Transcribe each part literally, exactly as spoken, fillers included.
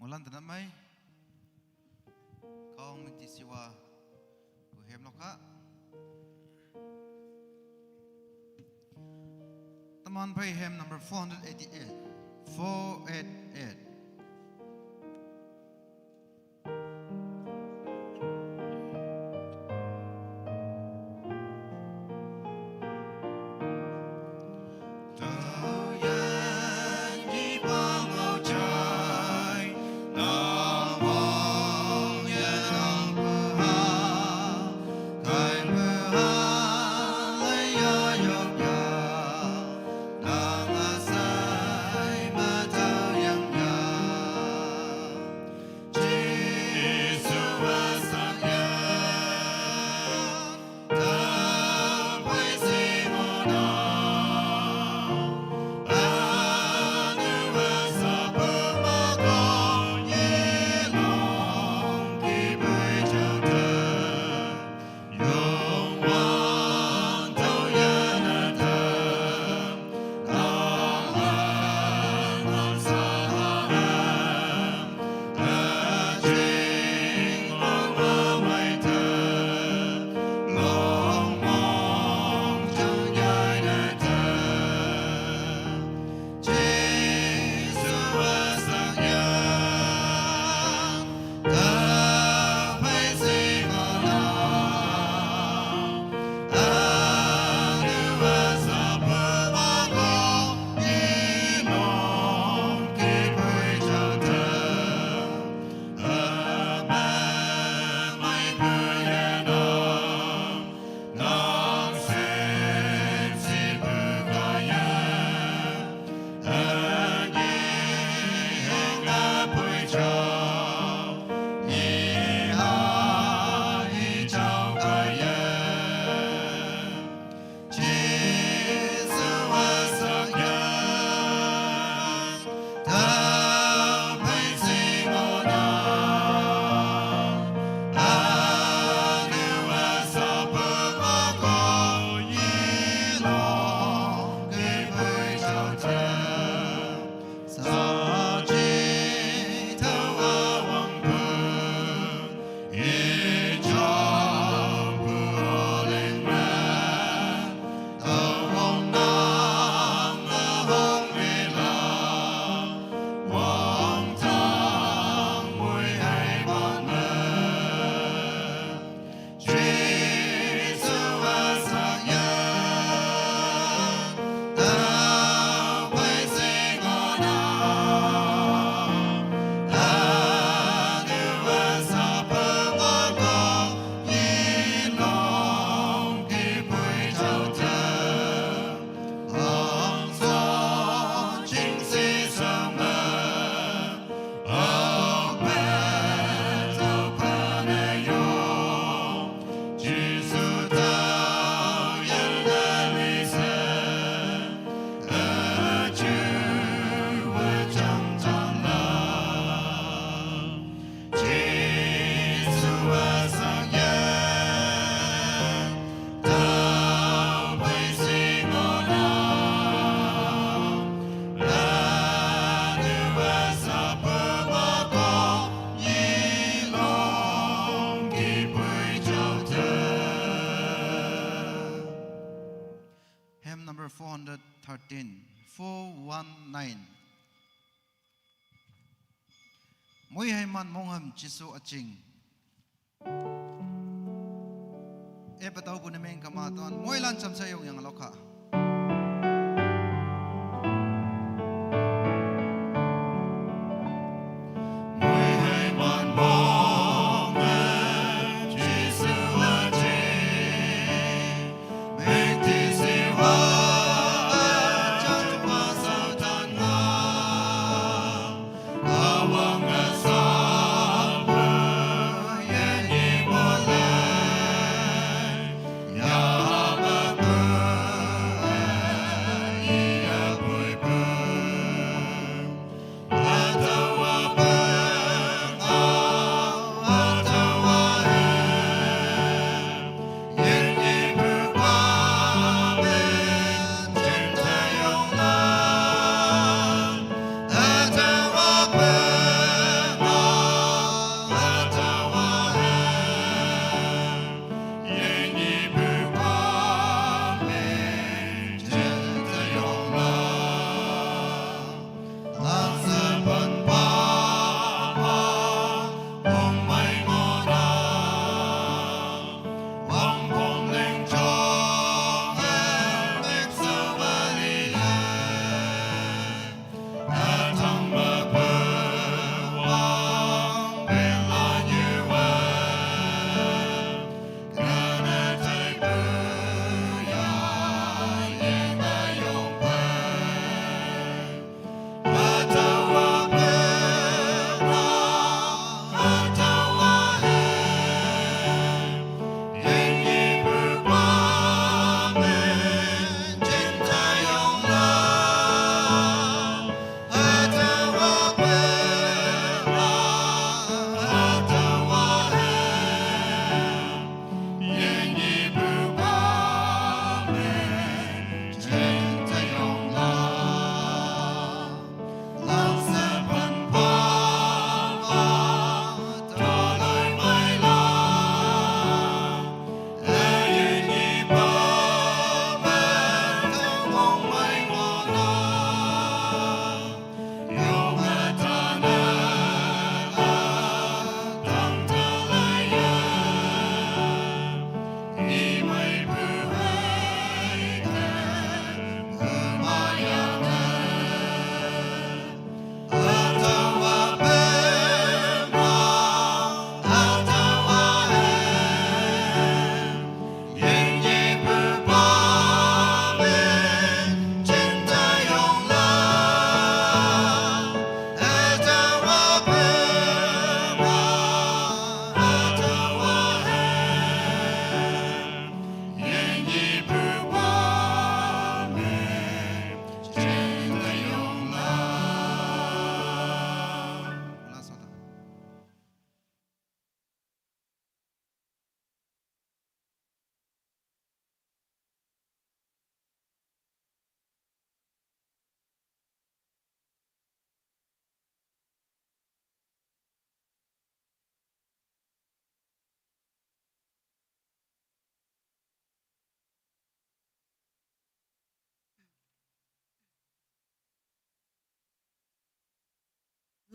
Malan tana mai. Kong mik ti siwa. Ku hem lo ka. Taman pai hem number four hundred eighty-eight. Four eight eight. Hymn number four hundred thirteen, four one nine. Mui hai man mong ham Jisu a ching. E patau bu na meng kama ton. Mui lan cham sa yong yang lo kha.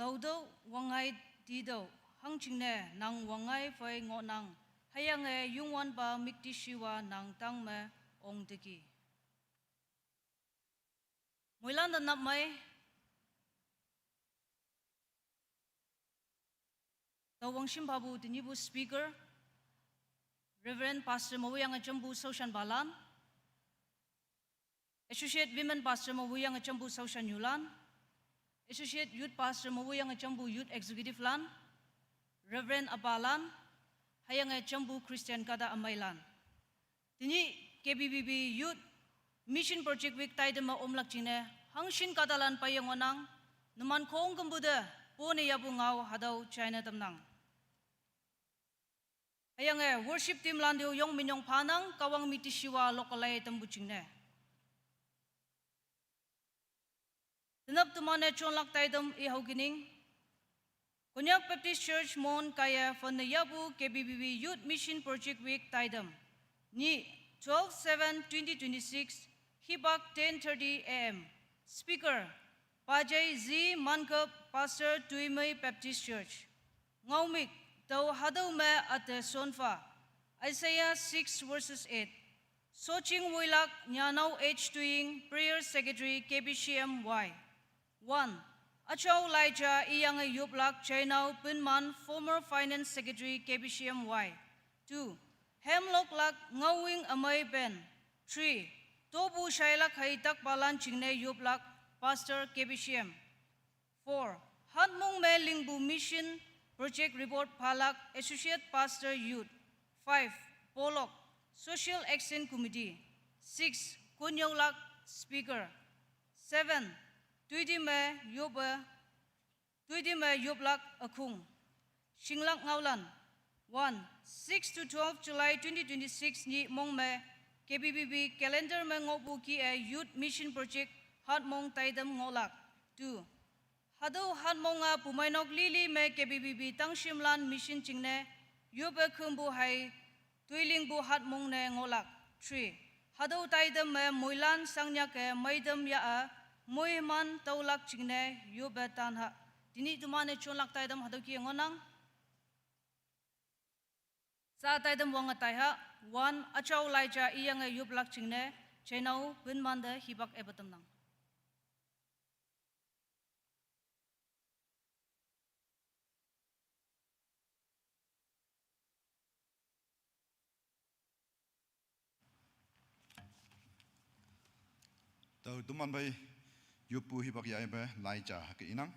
Laudou wangngai tidou, hangjingne nang wangngai phei ngohnang, hüyange Youngwanpa müktishiwa nang tangme ongteki. Moilan te napmei. Tao wangshim phapu tenyihpu speaker, Reverend Pastor Mawiyange Champu Saoshan Balan, Associate Women Pastor Mawiyange Champu Saoshan Yulan, Associate Youth Pastor Mawiyange Champu Youth Executive lan, Reverend Abalan, hüyange Champu Christian kahta ameilan. Tenyih K B B B Youth Mission Project Week taitema omlak jingne, hangshin kahtalan peiye ngohnang, numan khongkümpu te, pone yahpu ngao hatüo china tamnang. Hüyange worship team lan te-o yong minyong phanang, Kahwang müktishiwa lokalei tampu jingne. Tenap teman-e jonlak taitam i haokining. Konyak Baptist Church Mon kaiye phone ne yahpu K B B B Youth Mission Project Week taitam. Nyih twelve seven twenty twenty-six, hipak ten thirty A M. Speaker, Pajai Z Mankup, Pastor Tuimei Baptist Church. Ngaomük, tao hatüo me ate shonpha. Isaiah six verses eight. Soching Woilak, Nyanao H Tuing, Prayer Secretary, K B C M Y. One, Achao Laija iyange yoplak Chainao Pinman, former Finance Secretary, K B C M Y. Two, Hemloklak Ngaowing Amei Pen. Three, Topu Shailak Hei Takpalan jingne yoplak Pastor K B C M. Four, Hatmong me lingpu Mission Project Report phalak Associate Pastor Youth. Five, Polok Social Action Committee. Six, Konyaolak Speaker. Seven, Tuidi me yope, Tuidi me yoplak ükhung. Shinglak ngaolan. One, six to twelve July twenty twenty-six nyih mong me K B B B calendar me ngohpu kih-e Youth Mission Project Hatmong taitam ngohlak. Two, hatüo Hatmong-a pumeinok lili me K B B B tangshimlan mission jingne yope khümpu hei toilingpu Hatmong ne ngohlak. Three, hatüo taitam me moilan shangnyak-e meitam yah-a moiman taolak jingne yope tanha. Tenyih teman-e jonlak taitam hatüo kih-e ngohnang. Sa taitam wange taiha. One, Achao Laija iyange yoplak jingne Chainao Pinman te hipak epa tamnang. Tao toman phei yoppu hipak yah-e pe Laija hüke inang.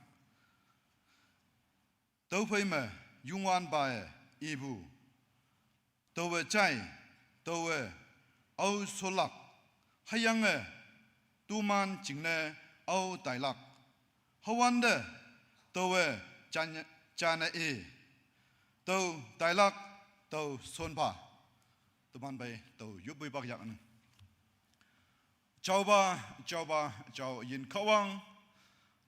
Tüophei me Youngwanpawe ipu, taowe jai, taowe ao sholak, hüyange toman jingne ao tailak. Hüwante taowe jan, jane i, tao tailak, tao shonpha. Toman phei tao yoppu hipak yahnang. Jaopa, jaopa, jao yin Kahwang,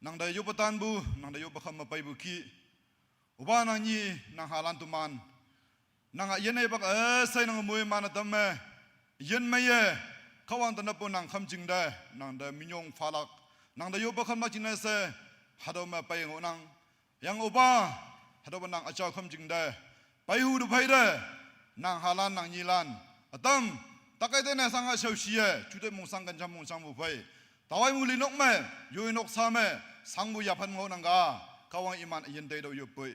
nangte yoppe tanpu, nangte yoppe khamme peipu kih. Opa nang nyi, nang halan toman, nang üyin-e pak üshei nang moiman-e tamme, yin meiye, Kahwang te nüppu nang khümjing te, nangte minyong phalak, nangte yoppe khamlak jingne she, hatüo me pei ngohnang. Yang Opa, hatüopa nang üjao khümjing te, peihu te phei te, nang halan nang nyilan, ütam, takai te ne shang-a shaoshiye, jute mongsang kenjam mongsangpu phei, tawai muli nok me, yoi nok sa me, shangpu yaphan ngohnang ka, Kahwang iman üyin teitüoh yoppoi.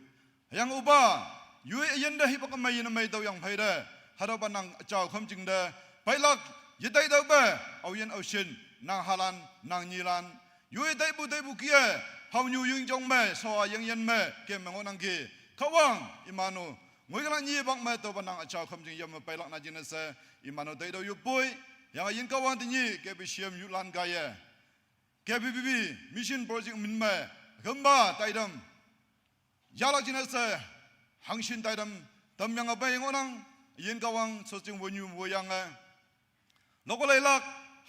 Yang Opa, yoi üyin te hipak ümei yin ümei tüoyang phei te, hatüopa nang üjao khümjing te, peilak, yetaitüohpe, aoyin aoshin, nang halan, nang nyilan, yoi taipu taipu kih-e, haonyu yingjong me, sho-a yengyin me, kem me ngohnangki, Kahwang, iman-o, ngoikülak nyi pak me tüopa nang üjao khümjing yam me peilak na jingne she, iman-o teitüoh yoppoi, yang üyin Kahwang tenyih, K B C M youthlan kaiye, K B B B Mission Project min me, kümpa taitam, yahlak jingne she, hangshin taitam, tamyange pei ngohnang, üyin Kahwang Soching Wonyu woyange, lokaleilak,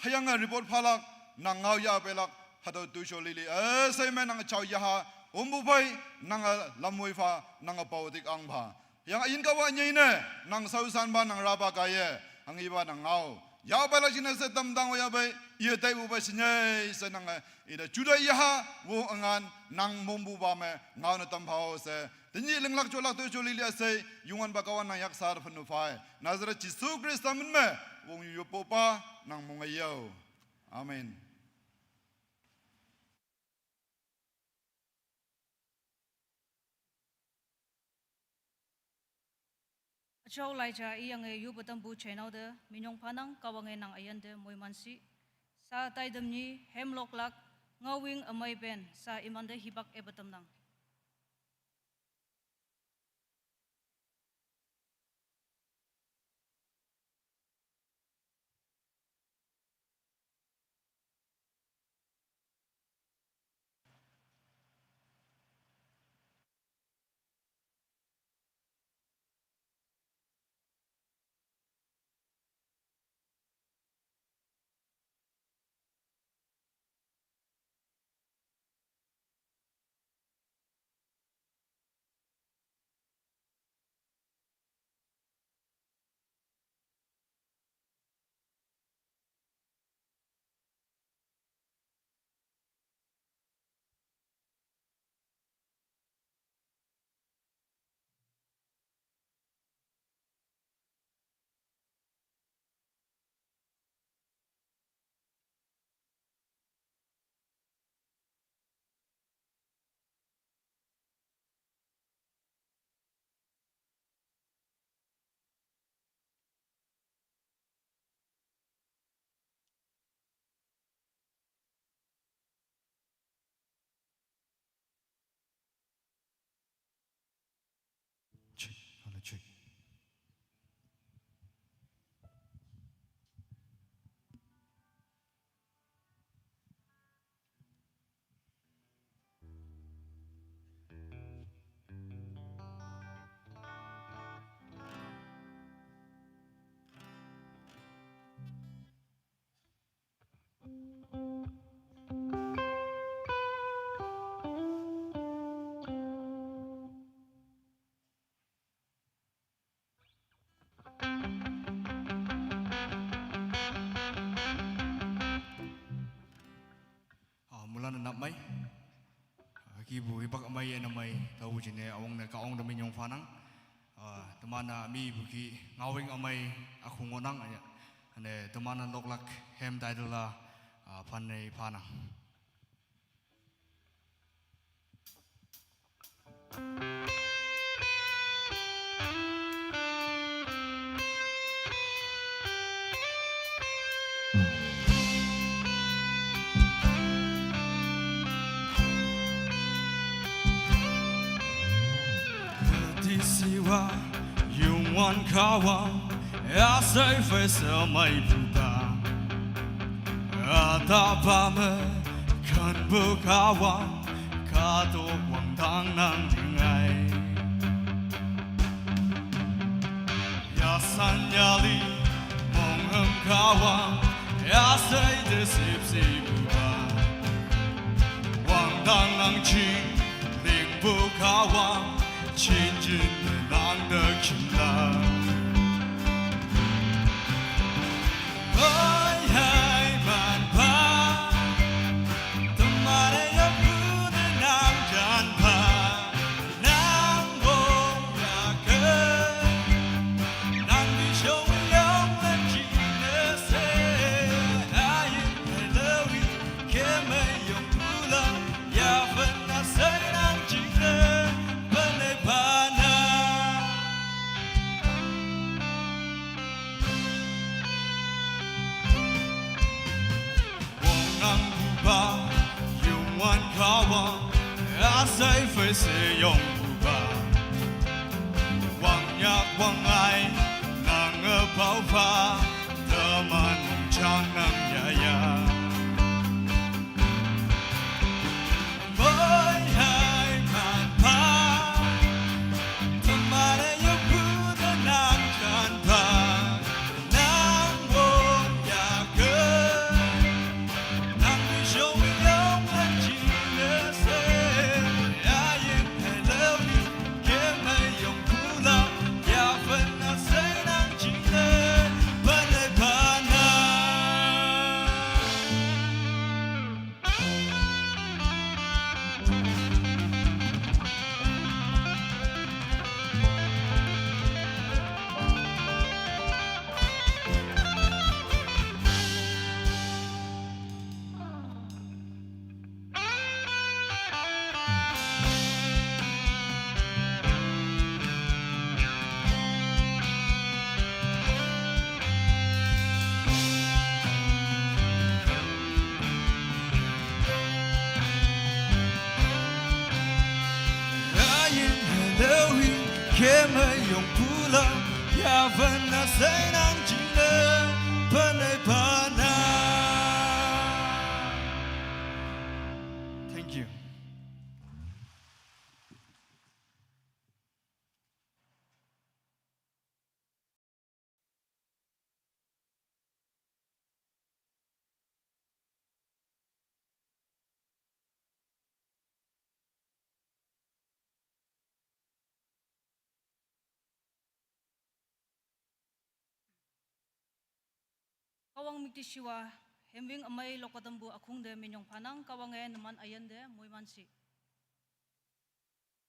hüyange report phalak, nang ngao yah peilak, hatüo toisho lili üshei me nang jao yaha, ompu phei, nange lamwoi pha, nange paotik ang pha. Yang üyin Kahwang nyei ne, nang shaoshanpa nang rapa kaiye, hanghipa nang ngao, Yao bai lak jingne she tamtang o yao bai, iye taipu bai shinyei she nange, ite jutai yaha, wo üngan, nang mongpu pa me, ngao ne tampha o she, tenyih linglak jolak toi jo lili üshei, Youngwanpa Kahwang nang yaksar phanu phai. Nazareth Jesu Khrista min me, wong yu yopo pa, nang mong e yao. Amen. Üjao laija iyange yoppe tampu channel te minyong phanang Kahwange nang üyin te moiman shi. Sha taitam nyi hem loklak ngaowing ümei pen sha imante hipak epe tamnang. Check, hello, check. Ah, moilan-e nap mei. Ah, hükepu hipak ümei, üyin ümei, tüo jingne üwangne Kahwang te minyong phanang. Ah, teman-a mipu ki ngaowing ümei ükhong ngohnang, üne, üne teman-a loklak hem title-a, ah, phanne phanang. Tüshiwa, Youngwan Kahwang, üshei phei she meipupa. Ütapa me, kenpu Kahwang, kahtok wangdang nang jingai. Yasan yali, monghüm Kahwang, üshei te shüpshipupa. Wangdang nang jing, lingpu Kahwang, jinjin te nang te jingla. Hei, hei, manpa, teman-e yahpu te nang janpa, nang wo yake, nang te shong yong le jingne she, ayin hello, kemei yongpu la, yaphen üshei nang jingne, pene pana. Wongnangpupa, Youngwan Kahwang, üshei phei she yongpupa. Wangyak wangngai, nange paopa, teman mongjang nang yaya. Poi hai manpa, teman-e yahpu te nang janpa, nang wo yake, nang te shong yong le jingne she, ayin hello, Kemeyong pula, yavan na sainang jingle, panai pana. Thank you. Kawang mikti shiwa, hemwing amai lokadambu akhung de minyong panang, Kawang e naman ayan de muiman shi.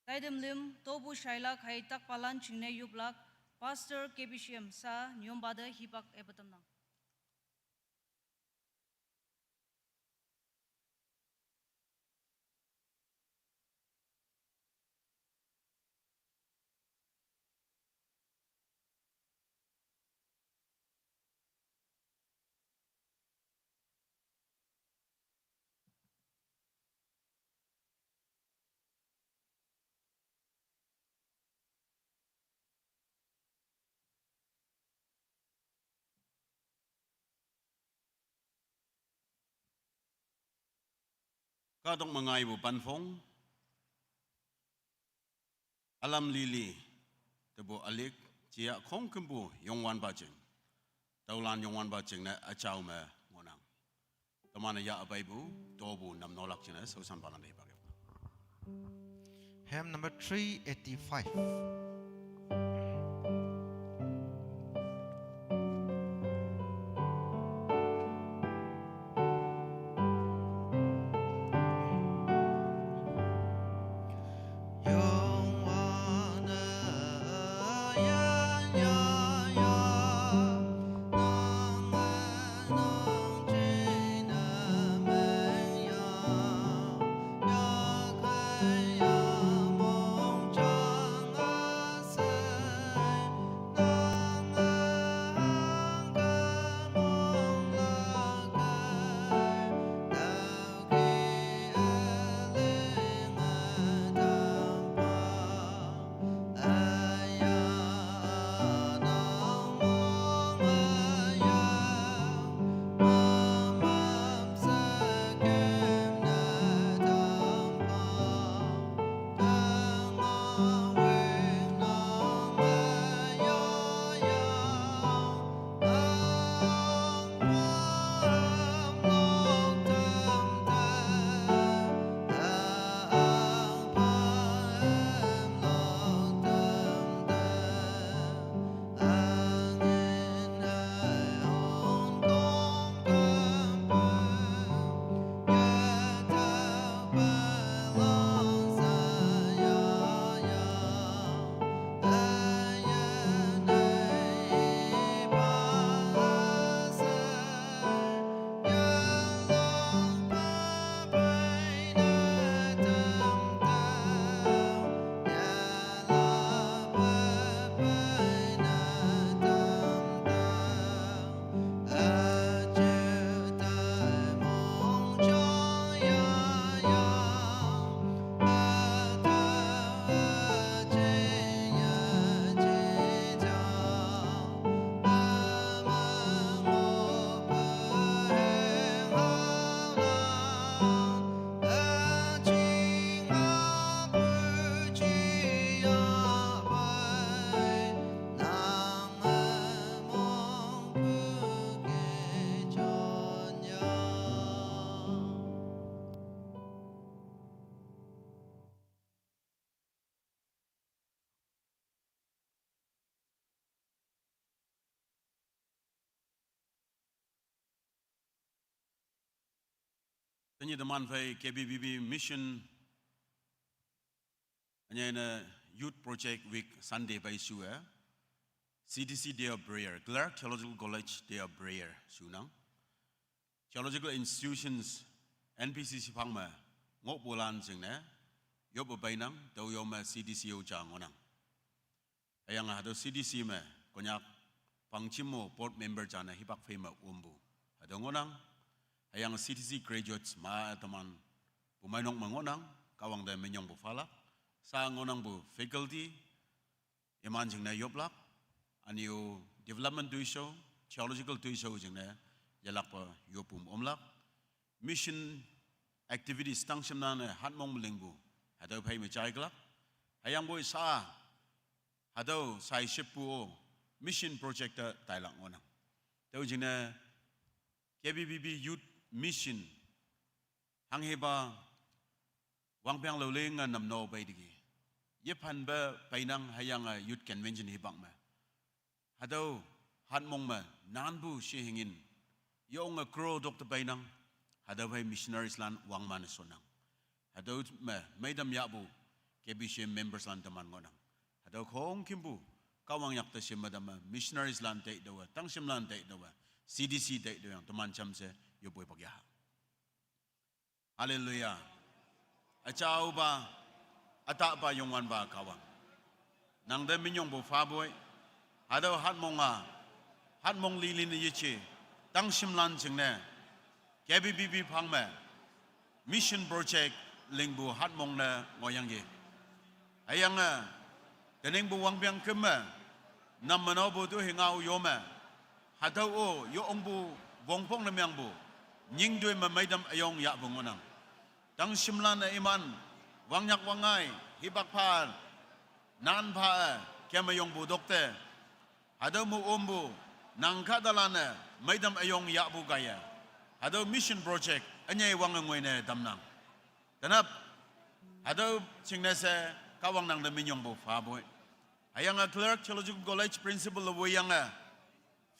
Taidem lim, tobu shailak hai tak palan chingne yuplak, Pastor K B C M sa nyomba de hipak ebatam nang. Kadok mangaibu panfong, alam lili, tebu alik, jia khong kembu yongwan bajing. Taulan yongwan bajing ne achau me ngonang. Temana ya abaibu, tobu nam nolak jine, sausan palan dei bagi. Hymn number three eighty-five. Tanya teman fai K B B B Mission, hanya ina Youth Project Week Sunday bai su eh, C D C Day of Prayer, Clark Theological College Day of Prayer su nang. Theological institutions, N P C C phang me, ngok bolan jing ne, yop bai nang, tau yom me C D C yo ja ngonang. Ayang hado C D C me, Konyak pangchimo board member ja ne hipak fei me umbu. Hado ngonang, ayang C D C graduates ma teman, bu mainok me ngonang, Kawang de menyong bu falak, sa ngonang bu faculty, Iman jingne yoplak, aniu development toishao, theological toishao jingne, yelakpe yopum omlak. Mission activities tangshimlan-e hatmong melingpu, hatüo phei me jaiklak. Hüyangpoi sa, hatüo saishippu-o, mission project te tailak ngohnang. Tüo jingne K B B B Youth Mission, hanghepa wangpeng louleng-e namno peiteki. Yephanpe peinang hüyange Youth Convention hipak me. Hatüo hatmong me nanpu shihingin, yonge grow tok te peinang, hatüo phei missionaries lan wangman shonnang. Hatüo me meitam yahpu K B C members lan teman ngohnang. Hatüo khongkümpu, Kahwang yak te shim me tamme, missionaries lan taitüowe, tangshimlan taitüowe, C D C taitüoyang, teman jamshe, yopoi pak yaha. Haleluya. Üjaopa, ütahpa Youngwanpa Kahwang, nangte minyongpu phapoi, hatüo hatmong-a, hatmong lili ne yeje, tangshimlan jingne, K B B B phang me, mission project lingpu hatmong ne ngohyangki. Hüyange, teningpu wangpeng küm me, nam me naopu tu hi ngao yo me, hatüo-o, yo-ongpu, wongpong ne mengpu, nyingtoi me meitam üyong yahpu ngohnang. Tangshimlan-e iman, wangnyak wangngai, hipak pha, nan pha-e, keme yongpu tokte, hatüo me ompu, nang kahtalan-e, meitam üyong yahpu kaiye, hatüo mission project, ünyei wange ngoine tamnang. Tenap, hatüo jingne she, Kahwang nangte minyongpu phapoi. Hüyange Clark Theological College principal woiyange,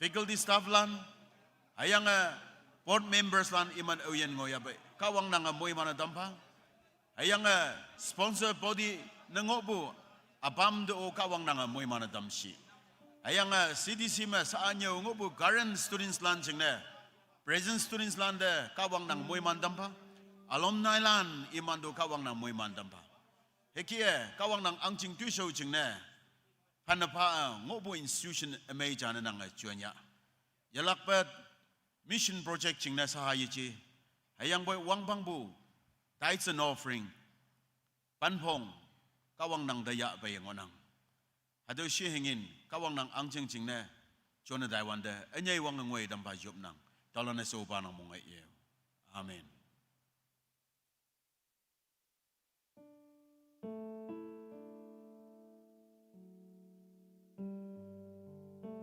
faculty staff lan, hüyange board members lan iman aoyin ngohyahpei, Kahwang nange moiman-e tampha. Hüyange sponsor body ne ngohpu, üpam te-o Kahwang nange moiman-e tamshi. Hüyange C D C me sa-a nyüo ngohpu current students lan jingne, present students lan te Kahwang nang moiman tampha. Alumni lan iman to Kahwang nang moiman tampha. Hüke-e Kahwang nang ahngching toishao jingne, phanne pha-e ngohpu institution ümei jane nange juan yah. Yelakpe mission project jingne saha yeje, hüyangpoi wangpangpu, tithes and offering, panphong, Kahwang nangte yahpeiye ngohnang. Hatüo shihingin, Kahwang nang ahngching jingne, jone taiwante, ünyei wange ngoi tampha yopnang, taolan-e shopa nang mong-e ye. Amen.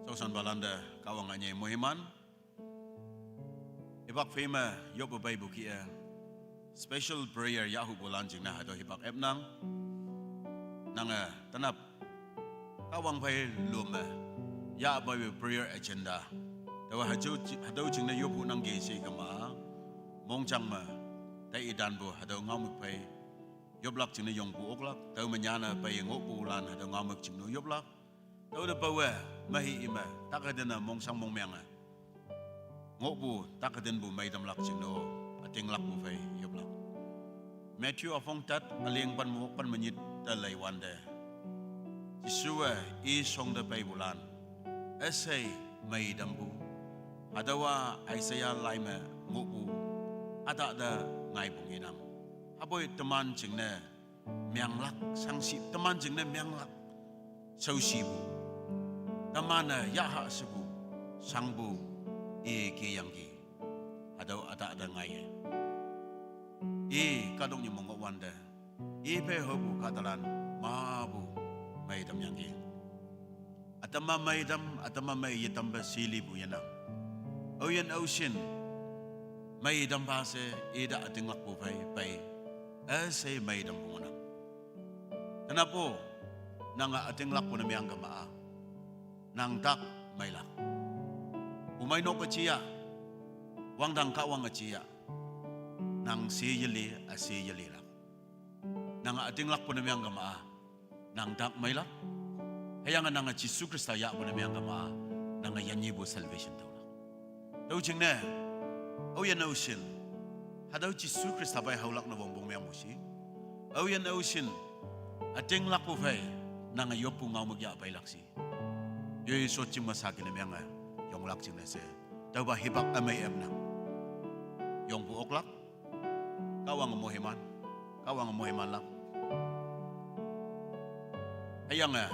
Shaoshanpalante Kahwang ünyei moiman. Hipak phei me yoppe peipu kih-e, special prayer yahhupulan jingne hatüo hipak epnang. Nange tenap Kahwang phei lüm me, yahpeipu prayer agenda, taowa hatüo ji-, hatüo jingne yoppu nangki she kema, mongjang me, taitanpu hatüo ngaomük phei, yoplak jingne yongpu oklak, tüo me nyane pei ngohpulan hatüo ngaomük jingne yoplak. Tüote paowe, mehi ime, takatene mongshang mongmenge ngohpu, takatenpu meitamlak jingne-o, ütinglakpu phei yoplak. Matthew üpong tat, üleng pen me wok pen me nyit te leiwante, Jesuwe i shongte peipulan, üshei meitampu, hatüowa Isaiah lai me ngohpu, ütahte ngaipu ngenang. Hüpoi teman jingne menglak shangshi, teman jingne menglak shaoshipu, teman-e yaha shepu, shangpu, i keyangki. Hatüo ütahte ngaiye, i kahtoknyu me ngohwante, i phei haopu kahtalan, mapu, meitam yangki. Ütam-a meitam, ütam-a mei yetampe shilipu yenang. Aoyin aoshin, meitam pha she, ite ütinglakpu phei pei, üshei meitampu ngohnang. Tenap-o, nange ütinglakpu ne meang kema-a, nang tak meilak. Pumeinok üjia, wangdang Kahwang üjia, nang she yeli, üshe yelilak. Nange ütinglakpu ne meang kema-a, nang tak meilak. Hüyange nange Jesu Khrista yahpu ne meang kema-a, nange yannyipu salvation tüolak. Tüo jingne, aoyin aoshin, hatüo Jesu Khrista phei haolak ne wongpong meangpu shi. Aoyin aoshin, ütinglakpu phei, nange yoppu ngaomük yahpeilak shi. Yoi shotjing me saki ne meange, yonglak jingne she, tüopa hipak ümei epnang. Yongpu oklak, Kahwange moiman, Kahwange moimanlak. Hüyange,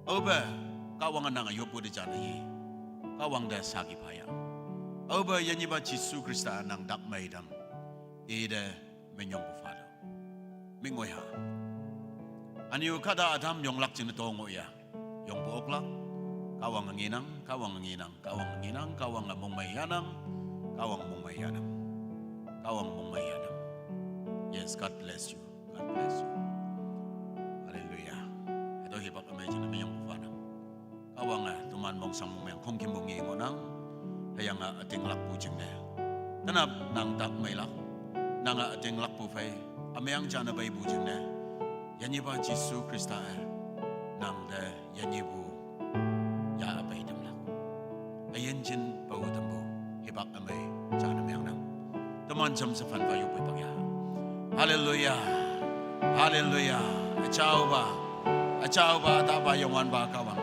Aope, Kahwange nange yoppu te jane ye. Kahwang te saki phaya. Aope, yinyepa Jesu Khrista nang dak meitam. Ite minyong pu phalo. Mingoi ha. Anyu kahta ütam yonglak jingne to ngoh ya. Yongpu oklak. Kahwange ngenang, Kahwange ngenang, Kahwange ngenang, Kahwange mongmei yanang, Kahwange mongmei yanang, Kahwange mongmei yanang. Yes, God bless you. God bless you. Hallelujah. Hatüo hipak ümei jingne minyong pu phanang. Kahwange toman mongshang mongmeng khongkümpu nge ngohnang. Hüyange ütinglakpu jingne. Tenap nang dak meilak. Nange ütinglakpu phei. Ümeng jane peipu jingne. Yinyepa Jesu Khrista-e nang te yinyepu yah pei tamlak. Üyin jin pao tampu. Hipak ümei jane mengnang. Teman jamshe phanpa yoppu pak ya. Hallelujah. Hallelujah. Üjaopa. Üjaopa, ütaopa, Youngwanpa Kahwang.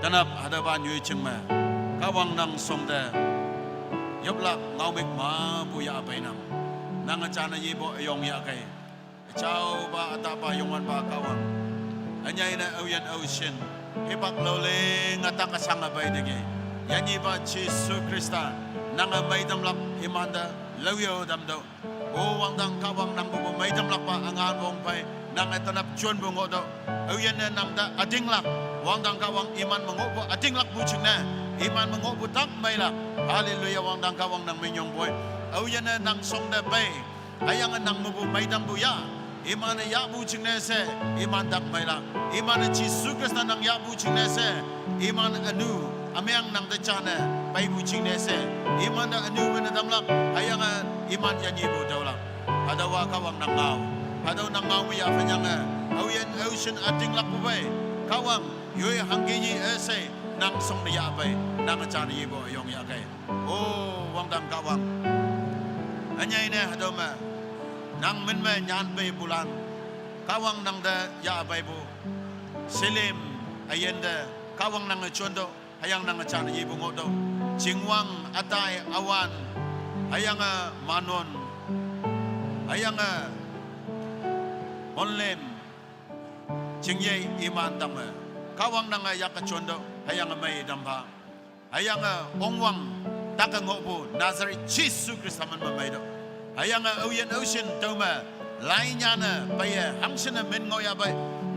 Tenap hatüopa nyoi jing me. Kahwang nang shongte yoplak ngaomük mepu yah peinang. Nange jane yepu üyong yahkei. Üjaopa, ütaopa, Youngwanpa Kahwang. Ünyei ne aoyin aoshin. Hipak laoling ütak üshange peiteki. Yinyepa Jesu Khrista. Nange meitamlak imante laoyo tamtüoh. O wangdang Kahwang nang mepu meitamlakpa üngan wong phei. Nange tenap jonpu ngohtüoh. Aoyinne nang te ütinglak. Wangdang Kahwang iman me ngohpu ütinglakpu jingne. Iman me ngohpu tak meilak. Hallelujah, wangdang Kahwang nang minyongpoi. Aoyinne nang shongte pei. Hüyange nang mepu meitampu yah. Iman-e yahpu jingne she, iman tak meilak. Iman-e Jesu Khrista nang yahpu jingne she, iman ünu, ümeng nang te jane, peipu jingne she, iman te ünu wene tamlak, hüyange iman yinyepu tüolak. Hatüowa Kahwang nang ngao. Hatüo nang ngao me yah phanyange, aoyin aoshin ütinglakpu pei. Kahwang, yoi hangke yi üshei, nang shongte yah pei, nange jane yepu üyong yahkei. O, wangdang Kahwang. Ünyei ne hatüo me. Nang min me nyan peipulan. Kahwang nang te yah peipu. Shilem, üyin te. Kahwang nange jontüoh. Hüyange nange jane yepu ngohtüoh. Chingwang, ütai, üwan. Hüyange manon. Hüyange monlem. Chingyei iman tangme. Kahwang nange yake jontüoh. Hüyange mei tampha. Hüyange ongwang take ngohpu Nazareth Jesu Khrista min me meitüoh. Hüyange aoyin aoshin tüome lainyane peiye hangshinne min ngohyahpei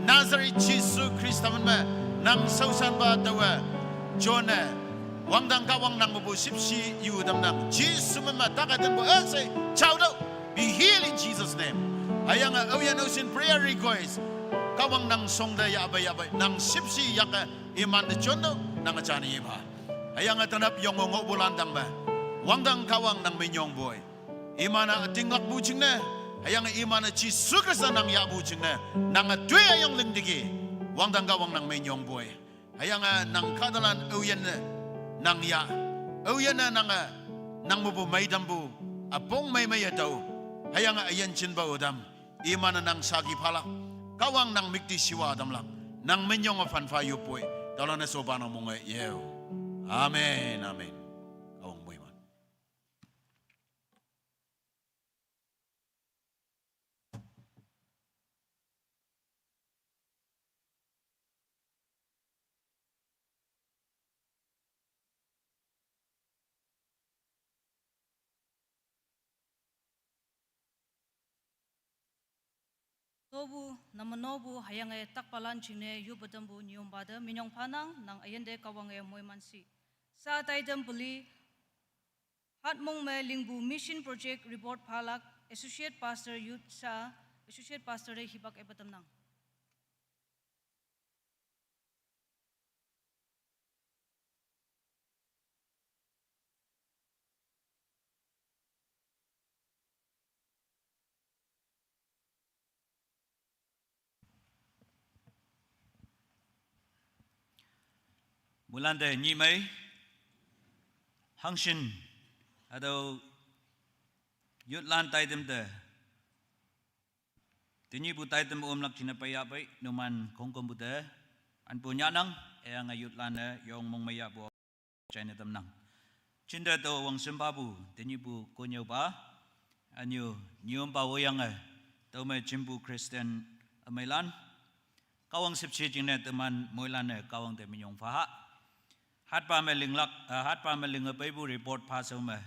Nazareth Jesu Khrista min me nang shaoshanpa taowe jone wangdang Kahwang nang mepu shüpshe yu tamnang. Jesu min me take tenpu üshei jaotüoh. Be healed in Jesus' name. Hüyange aoyin aoshin prayer request. Kahwang nang shongte yahpei yahpei nang shüpshe yake imante jontüoh nange jane yepha. Hüyange tenap yong ngohpulan tangme. Wangdang Kahwang nang minyongpoi. Iman-e ütinglakpu jingne. Hüyange iman-e Jesu Khrista nang yahpu jingne. Nange toi üyong lingteki. Wangdang Kahwang nang minyongpoi. Hüyange nang kahtalan aoyinne nang yah. Aoyinne nange nang mepu meitampu. Üpong mei meiye tao. Hüyange üyin jinpa ütam. Iman-e nang saki phalak. Kahwang nang müktishiwa tamlak. Nang minyonge phanpha yoppoi. Tüolan-e shopa nang monge yeo. Amen, amen. Kahwang moiman. Topu, name nopu, hüyange takpalan jingne yoppe tampu nyüompa te minyong phanang, nang üyinte Kahwange moiman shi. Sha taitam peli, Hatmong me lingpu Mission Project report phalak, Associate Pastor Youth sha, Associate Pastor te hipak epe tamnang. Moilante nyih mei, hangshin, hatüo youthlan taitam te, tenyihpu taitam omlak jingne peiyahpei, numan khongkümpu te, anpu nyahnang, hüyange youthlan-e yong mongmeiyahpu jaine tamnang. Jinte tao wangshimpa pu, tenyihpu konnyüopa, ünyu, nyüompa woiyange, tüome jimpu Christian ümeilan, Kahwang shüpshe jingne teman moilan-e Kahwang te minyong pha ha. Hatpa me linglak, eh, hatpa me linge peipu report pha shao me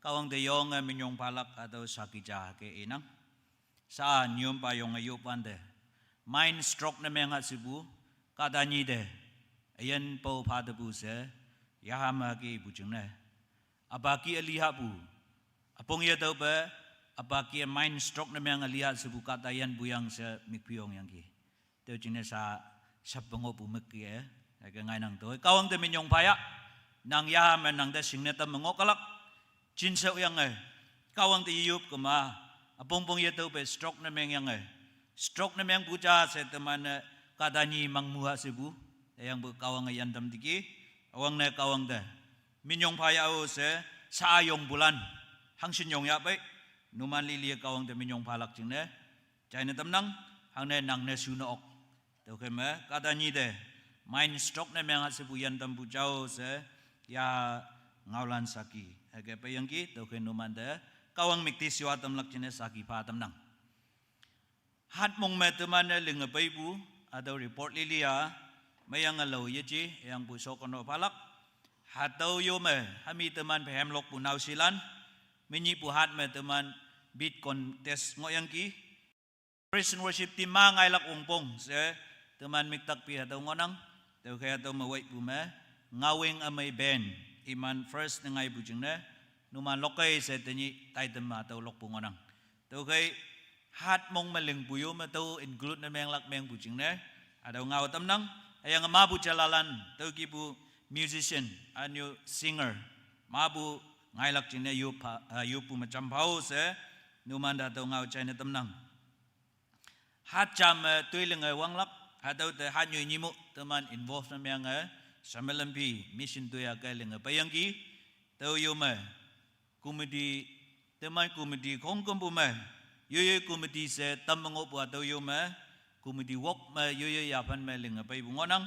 Kahwang te yonge minyong phalak hatüo saki ja ke inang. Sha nyüompa yonge yopwante, mind stroke ne meng ha shepu, kahta nyi te üyin pao pha tepu she, yaha me ke ipu jingne, üpa ki üli hapu, üpong yetüope, üpa ki mind stroke ne meng üli ha shepu kahta yanpu yang she mikphi yongyangki. Tüo jingne sha, shappe ngohpu mük-e, hüke ngainang. Tüo Kahwang te minyong pha ya. Nang yaha me nang te shingne tamme ngoh kalak, jinshaoyange, Kahwang te yeyop kema, üpongpong yetüope stroke ne mengyange, stroke ne mengpu ja she teman-e kahta nyi mangmu ha shepu, hüyangpu Kahwange yantam tiki, üwangne Kahwang te minyong pha ya-o she, sha yongpulan, hangshin yong yahpei, numan lili Kahwang te minyong phalak jingne jaine tamnang, hangne nangne shune ok. Tüokhei me kahta nyi te mind stroke ne meng ha shepu yantampu jao she, ya ngaolan saki hüke peiyangki. Tüokhei numante Kahwang müktishiwa tamlak jingne saki pha tamnang. Hatmong me teman-e linge peipu hatüo report lili-a, meiyange lao yeje, hüyangpu shokono phalak. Hatüo yo me hami teman phehemlokpu naoshilan, menyihpu hat me teman beat contest ngohyangki. Praise and worship team ma ngailak wongpong she, teman müktakpi hatüo ngohnang. Tüokhei hatüo me weipu me, Ngaoweng Ümei band, iman first ne ngaipu jingne, numan lokkei she tenyih title me hatüo lokpu ngohnang. Tüokhei hatmong me lingpu yo me tüo include ne menglak mengpu jingne, hatüo ngao tamnang. Hüyange mapu jalalan, tüo kipu musician, ünyu singer, mapu ngailak jingne yop pha, eh, yoppu me jam pha-o she, numan te hatüo ngao jaine tamnang. Hat ja me toi linge wanglak, hatüo te hatnyoi nyimu teman involve ne menge, Shamelanphi mission toi-a ke linge peiyangki. Tüo yo me committee, teman committee khongkümpu me, yoiyoi committee she tamme ngohpu hatüo yo me, committee wok me yoiyoi yaphan me linge peipu ngohnang.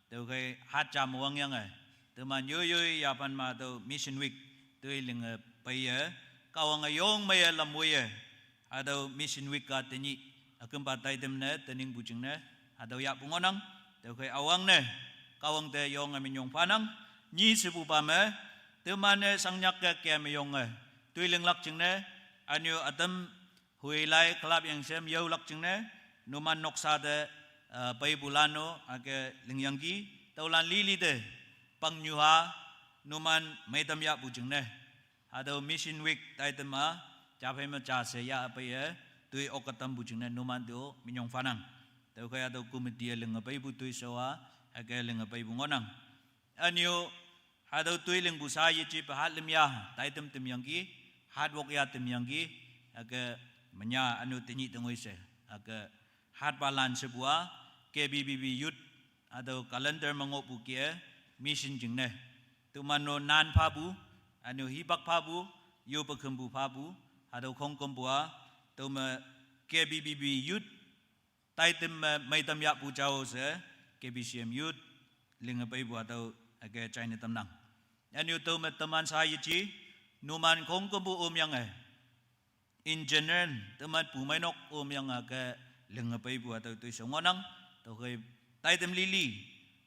Tüokhei hat ja me wangyange, teman yoiyoi yaphan me hatüo Mission Week toi linge peiye, Kahwange yong meiye lam woiye, hatüo Mission Week-a tenyih, ükümpa taitam ne teningpu jingne, hatüo yahpu ngohnang. Tüokhei üwangne, Kahwang te yonge minyong phanang. Nyi shepupa me, teman-e shangnyak ke kem yonge toi linglak jingne, ünyu ütam hoilai club yangshem yaolak jingne, numan noksa te, eh, peipulan-o hüke lingyangki. Tüolan lili te, pangnyuha, numan meitam yahpu jingne, hatüo Mission Week taitam-a, japhei me ja she yahpeiye, toi oke tampu jingne numan te-o minyong phanang. Tüokhei hatüo committee-e linge peipu toishao-a, hüke linge peipu ngohnang. Ünyu, hatüo toi lingpu sha yejepe hat lüm ya, taitam tamyangki, hat wok ya tamyangki, hüke menya ünyu tenyih tengoi she, hüke hatpalan shepu-a, K B B B Youth, hatüo calendar me ngohpu ke, mission jingne, teman-o nan phapu, ünyu hipak phapu, yope khümpu phapu, hatüo khongkümpu-a, tüome K B B B Youth, taitam me meitam yahpu jao she, K B C M Youth, linge peipu hatüo, hüke jaine tamnang. Ünyu tüome teman sha yeje, numan khongkümpu omyange, engineer, teman pumeinok omyange ke linge peipu hatüo toishao ngohnang. Tüokhei taitam lili,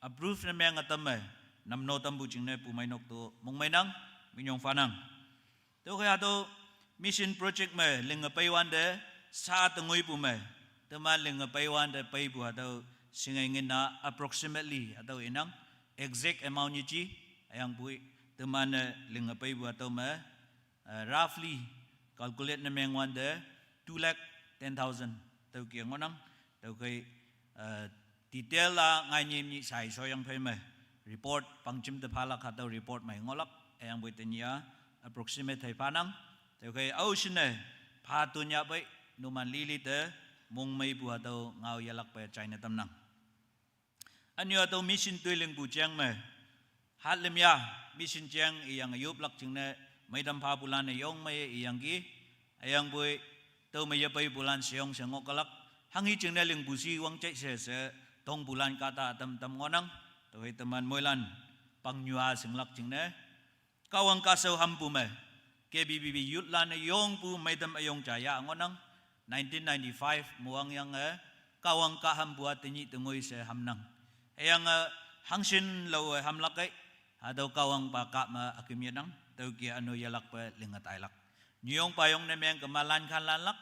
approve ne menge tamme, namno tampu jingne pumeinok to mongmeinang, minyong phanang. Tüokhei hatüo mission project me linge peiwante, sha tengoipu me, teman linge peiwante peipu hatüo shinge ngin-a approximately hatüo inang, exact amount yeje, hüyangpoi teman-e linge peipu hatüo me, eh, roughly calculate ne mengwante two lakh ten thousand tüoke ngohnang. Tüokhei, eh, detail-a ngai nyim nyih sai shoyang phei me, report pangjim te phalak hatüo report mei ngohlak, hüyangpoi tenyih-a approximate hei phanang. Tüokhei aoshinne, pha ton yahpei, numan lili te, mongmeipu hatüo ngao yelakpe jaine tamnang. Ünyu hatüo mission toi lingpu jeng me, hat lüm ya, mission jeng iyange yoplak jingne, meitam phapulan-e yong meiye iyangki, hüyangpoi, tüome yepeipulan sheyong she ngoh kalak, hanghi jingne lingpu shi wangjaishe she, tongpulan kahta ütam tam ngohnang, tüokhei teman moilan, pangnyuha shinglak jingne, Kahwang kahshao hampu me, K B B B youthlan-e yongpu meitam üyong ja ya ngohnang, nineteen ninety-five me wangyange, Kahwang kaham pua tenyih tengoi she hamnang. Hüyange hangshin lowe hamlak ei, hatüo Kahwangpa kah me üküm yenang, tüoke üno yelakpe linge tailak. Nyuyong payong ne meng kema lankhan lanlak,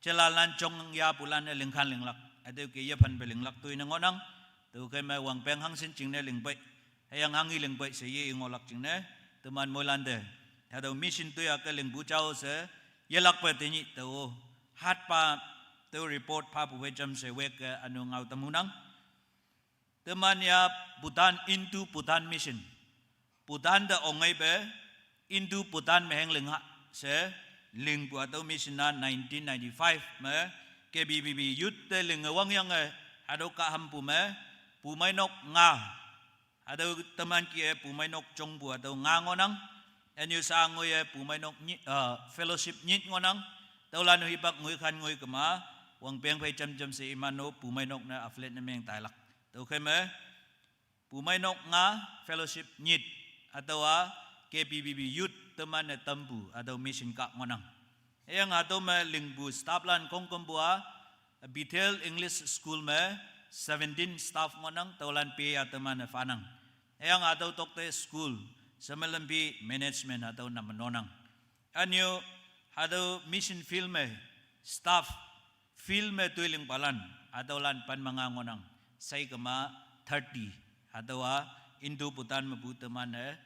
jelalan jong yapulan ne lingkhan linglak. Hatüoke yephanpe linglak toi ne ngohnang. Tüokhei me wangpeng hangshin jingne lingpei. Hüyange hanghi lingpei she ye ngohlak jingne. Teman moilante hatüo mission toi ake lingpu jao she yelakpe tenyih tao hatpa tüo report phapu wei jamshe weke üno ngao tamhunang. Teman ya Bhutan, Indo Bhutan Mission. Bhutan te ongeipe Indo Bhutan me heng lingha she lingpu hatüo mission-a nineteen ninety-five me K B B B youth te linge wangyange hatüo kahampu me pumeinok nga. Hatüo teman kih-e pumeinok jongpu hatüo nga ngohnang. Ünyu sha ngoiye pumeinok nyi-, ah, fellowship nyit ngohnang. Tüolan hipak ngoikhan ngoi kema, wangpeng phei jamjam she iman-o pumeinok ne affiliate ne meng tailak. Tüokhei me, pumeinok nga fellowship nyit, hatüowa K B B B youth teman-e tampu, hatüo mission kah ngohnang. Hüyange hatüo me lingpu stafflan khongkümpu-a, Bethel English School me seventeen staff ngohnang, tüolan peya teman-e phanang. Hüyange hatüo tokte school, Semelempi management hatüo nam nonang. Ünyu hatüo mission field me staff, field me toi lingpalan, hatüolan pen me nga ngohnang, shei kema thirty, hatüowa Indo Bhutan mepu teman-e,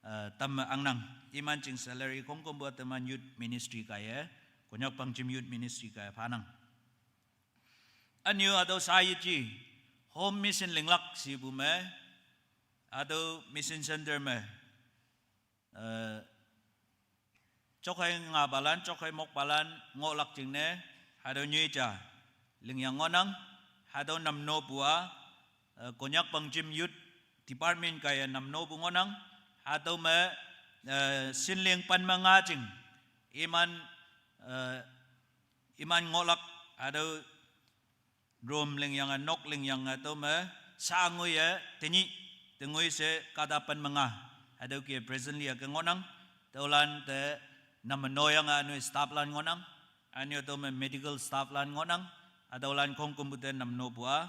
eh, tamme angnang. Iman jing salary khongkümpu-a teman youth ministry kaiye, Konyak Pangjem Youth Ministry kaiye phanang. Ünyu hatüo sha yeji, home mission linglak shepu me, hatüo mission center me, eh, jokhei ngapalan, jokhei mokpalan ngohlak jingne, hatüo nyoi ja lingyang ngohnang, hatüo namnopu-a, eh, Konyak Pangjem Youth Department kaiye namnopu ngohnang, hatüo me, eh, shinling pen me nga jing, iman, eh, iman ngohlak, hatüo room lingyange, nok lingyange, tüo me, sha ngoiye, tenyih, tengoi she kahta pen me nga, hatüoke presently ake ngohnang, tüolan te, namno yange ünu stafflan ngohnang, ünyu tüo me medical stafflan ngohnang, hatüolan khongkümpu te namnopu-a,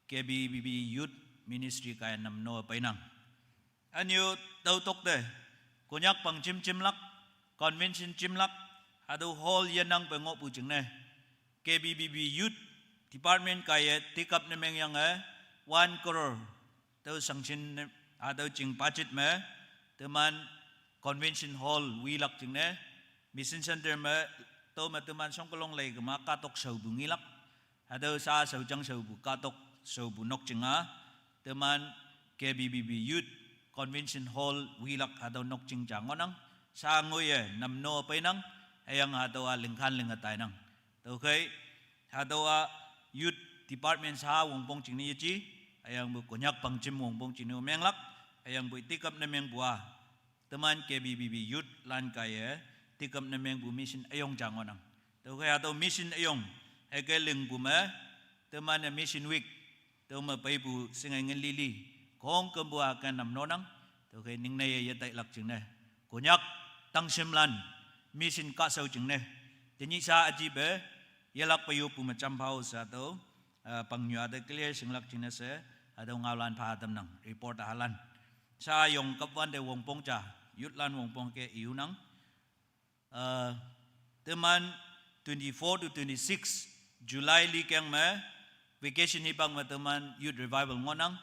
K B B B Youth Ministry kaiye namno peinang. Ünyu tüo tokte, Konyak Pangjem jemlak, convention jemlak, hatüo hall yenangpe ngohpu jingne, K B B B Youth Department kaiye tikap ne mengyange, one crore, tüo sanction ne, hatüo jing budget me, teman convention hall wilak jingne, mission center me, tüo me teman shongkelong lei kema kahtok shaopu ngilak, hatüo sha shaojang shaopu kahtok shaopu nokjing-a, teman K B B B Youth Convention Hall wilak hatüo nokjing ja ngohnang, sha ngoiye namno peinang, hüyange hatüowa lingkhan linge tainang. Tüokhei, hatüowa Youth Department sha wongpong jingne yeji, hüyangpu Konyak Pangjem wongpong jingne menglak, hüyangpu tikap ne mengpu-a, teman K B B B youthlan kaiye, tikap ne mengpu mission üyong ja ngohnang. Tüokhei hatüo mission üyong, hüke lingpu me, teman-e Mission Week, tüome peipu shinge ngin lili, khongkümpu-a ken namnonang, tüokhei ningneiye yetailak jingne, Konyak tangshimlan, mission kahshao jingne, tenyih sha üjipe, yelakpe yopu me jampha-o she hatüo, eh, pangnyu-a te clear shinglak jingne she, hatüo ngaolan pha tamnang, report halan. Sha yong kapwante wongpong ja, youthlan wongpong ke iunang. Eh, teman twenty-four to twenty-six July likeng me, vacation hipak me teman youth revival ngohnang,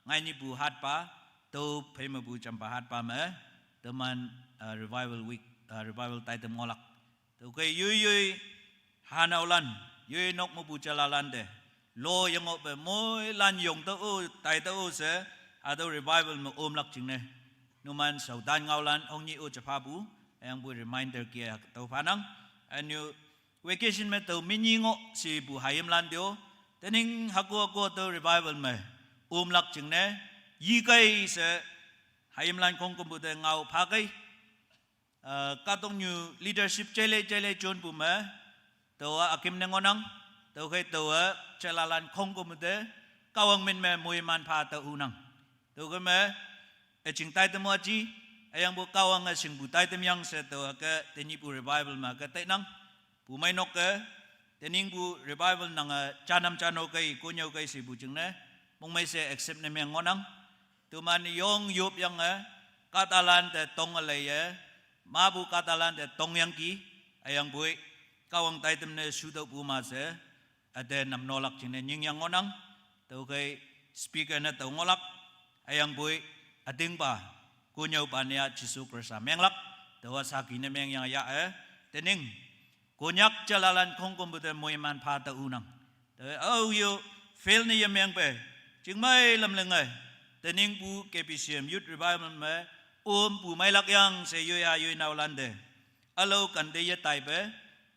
ngainipu hatpa, tüo phei mepu jampha hatpa me, teman, eh, revival week, eh, revival taitam ngohlak. Tüokhei yoiyoi hanaolan, yoi nok mepu jalalante, lo yengohpe moilan yongtüoh-o, taitüoh-o she, hatüo revival me omlak jingne, numan shaotan ngaolan hongnyih-o jephapu, hüyangpu reminder ke tüo phanang, ünyu vacation me tao minyi ngoh shepu hayimlan te-o, tenyih hüko hüko tüo revival me omlak jingne, yikei she hayimlan khongkümpu te ngao phakei, eh, kahtoknyu leadership jeilei jeilei jonpu me, tüowa üküm ne ngohnang, tüokhei tüowa jelalan khongkümpu te, Kahwang min me moiman pha tüohunang. Tüokhei me, üjing taitam-o ji, hüyangpu Kahwange shingpu taitam yang she tüowa ke tenyihpu revival me ke tainang, pumeinok ke, Tening pu revival nang a chanam chano kai, konyo kai si pu jingne, mongmei se accept ne meng ngonang. Teman yong yop yang e, katalan te tong alei e, ma pu katalan te tong yang ki, ayang pui, Kahwang taitem ne sudau pu ma se, ate nam nolak jingne nying yang ngonang, tau kai speaker ne tau ngolak, ayang pui, ating pa, konyo pa ne a Jesu Khrista menglak, tau a saki ne meng yang ya e, tening, Konyak jalalan khongkom pu te moiman pha ta unang. Te au yo fail ne yemeng pe. Jingmei lam leng ai. Tening pu K B C M Youth Revival me om pu mai lak yang se yoi a yoi nau lan de. Alo kan de ye tai pe.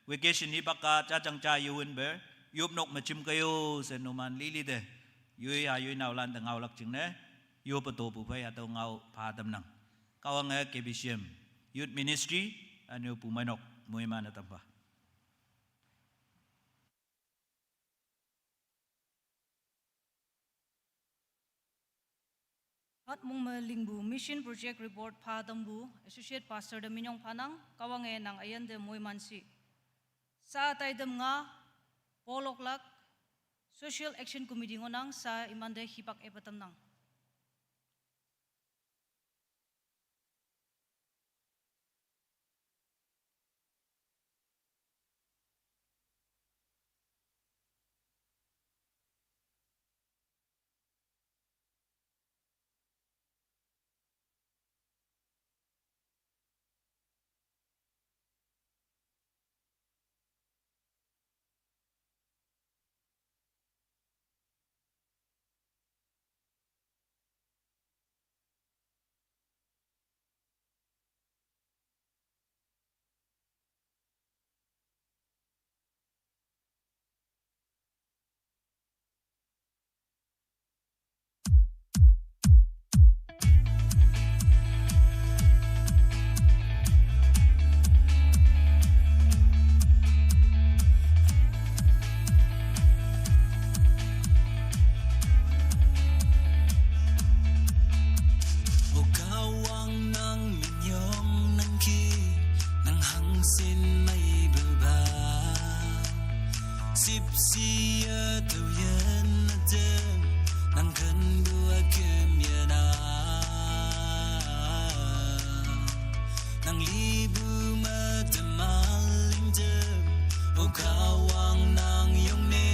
Vacation hi baka cha chang cha yo win pe. Yop nok ma chim kayo se numan lili de. Yoi a yoi nau lan de ngau lak jingne. Yo pa to pu pe ya to ngau pha tam nang. Kahwang e K B C M Youth Ministry, anyo pu mai nok, moiman a tam pa. Hat mong me lingbu Mission Project Report pha tambu Associate Pastor de minyong phanang, Kahwang e nang ayan de moiman si. Sa tai dem nga, polok lak, Social Action Committee ngonang sa iman de hipak e pa tam nang. O Kahwang nang minyong nang ki, nang hangsin mai bu ba. Sip si ya tu yan na tem, nang kan bu a kem ya na. Nang libu ma te ma ling tem, o Kahwang nang yong ne.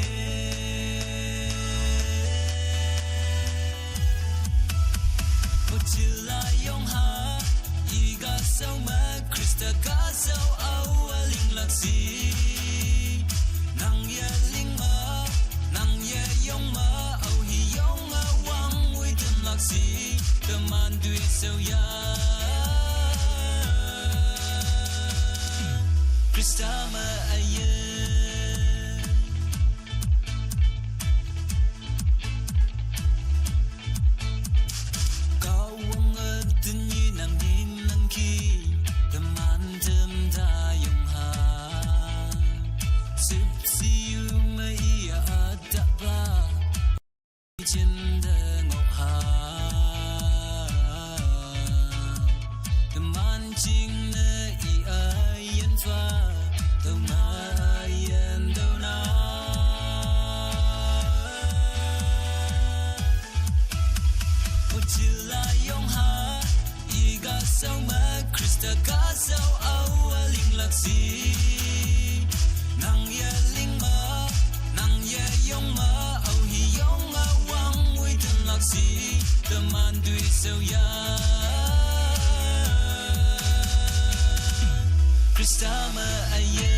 O chila yong ha, i ga sau ma Khrista ga sau au a ling lak si. Nang ye ling ma, nang ye yong ma, au hi yong a wang ui tem lak si. Teman dui sau ya. Khrista ma aye. Kahwang a ten yi nang ding nang ki, teman tem ta yong ha. Sip si yu ma i a at ta ba. Chin de ngok ha. Teman ching ne i a yen fa. Tau na a yen tau na. O chila yong ha. I ga sau ma Khrista ga sau au a ling lak si. Nang ye ling ma, nang ye yong ma, au hi yong a wang ui tem lak si. Teman dui sau ya. Khrista ma aye.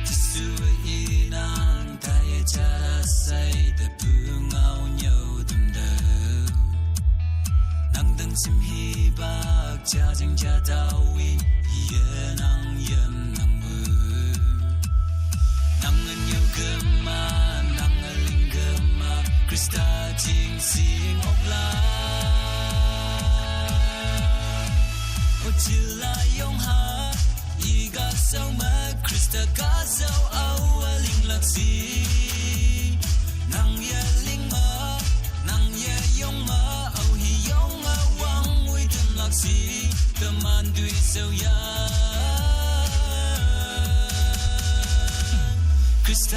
Jesu i nang tai cha sai te pu ngau nyau tem de. Nang dang sim hi bak cha jing cha tau i ye nang yem nang bu. Nang ngan yau gema, nang ngan ling gema, Khrista jing sing ok la. O chila yong ha, i ga sau ma Khrista ga Polo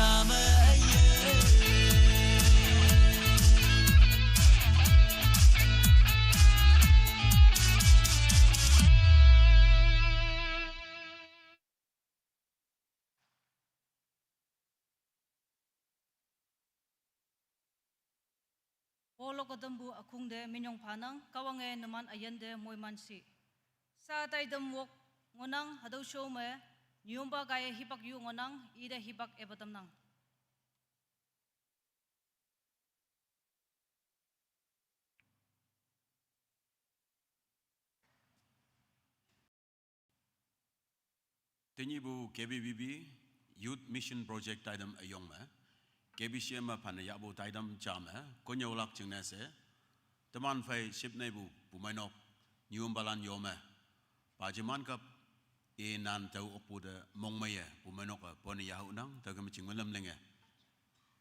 kodambu akhung de minyong phanang, Kahwange numan ayan de moiman si. Sa taidam wok ngonang, hatüo shome nyompa kaiye hipak yu ngonang, ite hipak epatamnang. Tenyihpu K B B B Youth Mission Project taidam üyong me, K B C M me phane yahpu taidam ja me, konnyüolak jingne she, teman phei shipneipu pumeinok, nyuompalan yome, pajiman kap, inan tao okpu te mongmeiye pumeinok-e pone yahohnang, tüoke me chingmelam lenge.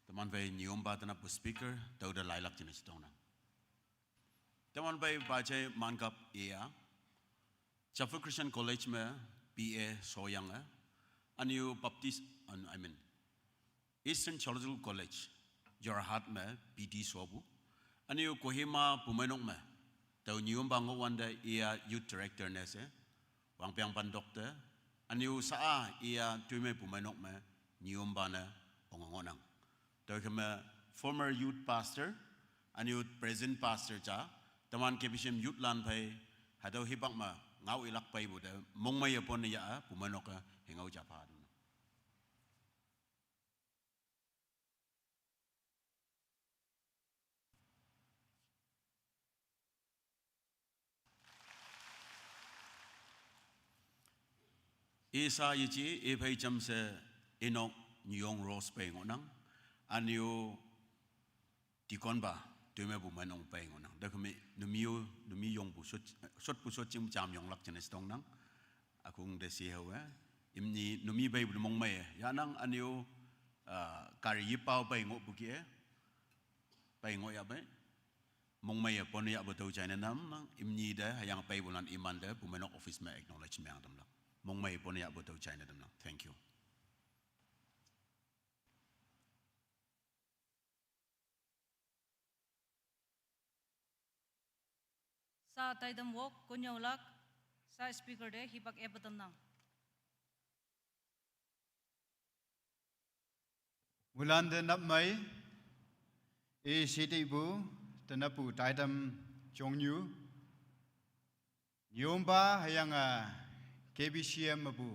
Teman phei nyuompa tenappu speaker, tao te lailak jingne she tongnang. Teman phei pajei mankap iya, Chafu Christian College me B A shoyange, ünyu Baptist, I mean, Eastern Theological College, Jorhat me B D shopu, ünyu Kohima pumeinok me, tao nyuompa ngohwante iya youth director ne she, wangpeng pantok te, ünyu sa-a iya Toimei pumeinok me, nyuompa ne onge ngohnang. Tüoke me former youth pastor, ünyu present pastor ja, teman K B C M youth lan phei, hatüo hipak me ngao ilak peipu te, mongmeiye pone ya-a, pumeinok-e hüngao ja pha tamnang. Isa yeji, iphei jamshe Inok Nyong Rose pei ngohnang, ünyu Deaconpa, Toimeipu meinong pei ngohnang. Tüoke me numi-o, numi yongpu shot, shotpu shot jing jam yonglak jingne she tongnang. Ükhung te shi haowe, imni numi peipu mongmeiye yahnang, ünyu, ah, gari yepao pei ngohpu kih-e, pei ngohyah pei, mongmeiye pone yahpu tüo jaine tamnang, imni te hüyange peipulan imante pumeinok office me acknowledge meng tamlak. Mongmeiye pone yahpu tüo jaine tamnang. Thank you. Sa taidam wok konnyüolak, sa speaker te hipak epatamnang. Moilan te nap mei, i shitipu, tenappu taidam jongnyu, nyuompa hüyange K B C M mepu,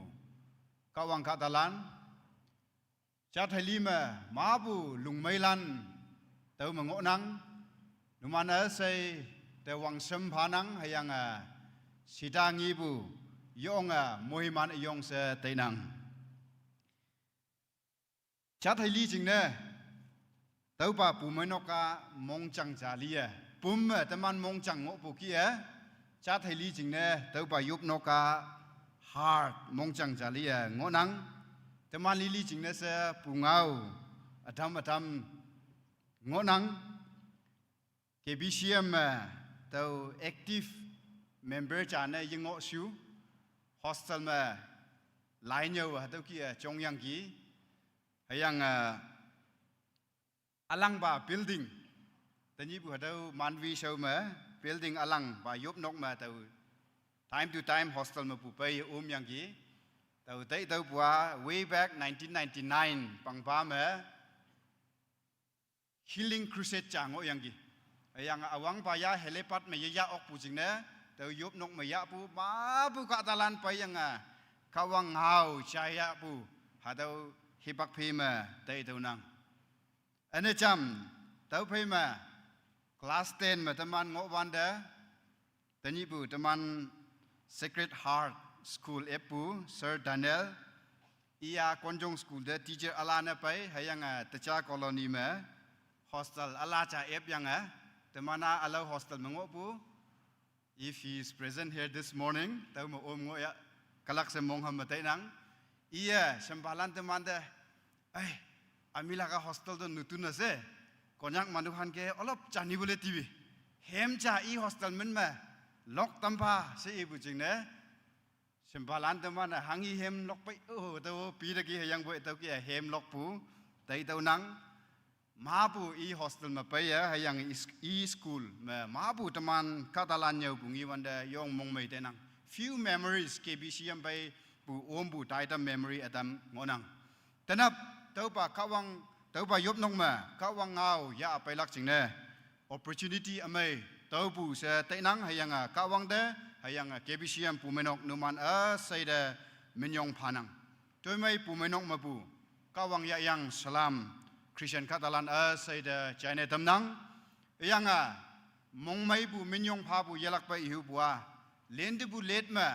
Kahwang kahtalan, jat hei li me mapu lungmeilan, tüo me ngohnang, numan üshei te wangshem phanang hüyange, shita ngepu, yonge moiman üyong she teinang. Jat hei li jingne, tüopa pumeinok-a mongjang ja liye, pum me teman mongjang ngohpu kih-e, jat hei li jingne, tüopa yopnok-a heart mongjang ja liye ngohnang, teman lili jingne she pungao, ütam ütam ngohnang, K B C M me, tüo active member jane yengoh shu, hostel me, lai nyüo hatüo kih-e jongyangki, hüyange, ülangpa building, tenyihpu hatüo Manvi shao me, building ülangpa yopnok me tao, time to time hostel mepu pei omyangki, tao tei tüopu-a, way back nineteen ninety-nine pangpa me, Healing Crusade ja ngohyangki. Hüyange üwangpa ya helipad me yeyah okpu jingne, tüo yopnok me yahpu, mapu kahtalan peiyange, Kahwang ngao jayahpu, hatüo hipak phei me, tei tüonang. Üne jam, tüophei me, class ten me teman ngohwante, tenyihpu teman Sacred Heart School eppu, Sir Daniel, iya Konjong School te teacher üla ne pei, hüyange Teja Colony me, hostel üla ja epyange, teman-a ülao hostel me ngohpu, if he is present here this morning, tüo me om ngohya, kalak she mongham me teinang, iye shempalan temante, ai, amila ka hostel to nutun ase, Konyak manuhan ke olop janibo le tibi, hem ja i hostel min me, lok tampha she ipu jingne, Chempalan teman-e hanghi hem lokpei, oh, tüo pi teki hüyangpoi tüoke hem lokpu, tai tüonang. Mapu i hostel me peiye, hüyange i s-, i school me mapu teman kahtalan nyüopu ngewante yong mongmei tenang. Few memories, K B C M peipu ompu taitam memory ütam ngohnang. Tenap, tüopa Kahwang, tüopa yopnok me, Kahwang ngao yah peilak jingne, opportunity ümei, tüopu she tainang hüyange Kahwang te, hüyange K B C M pumeinok numan üsheite minyong phanang. Toimei pumeinok mepu, Kahwang yahyang salam, Christian kahtalan üsheite jaine tamnang. Hüyange, mongmeipu minyong phapu yelakpe ihupu-a, lintepu let me,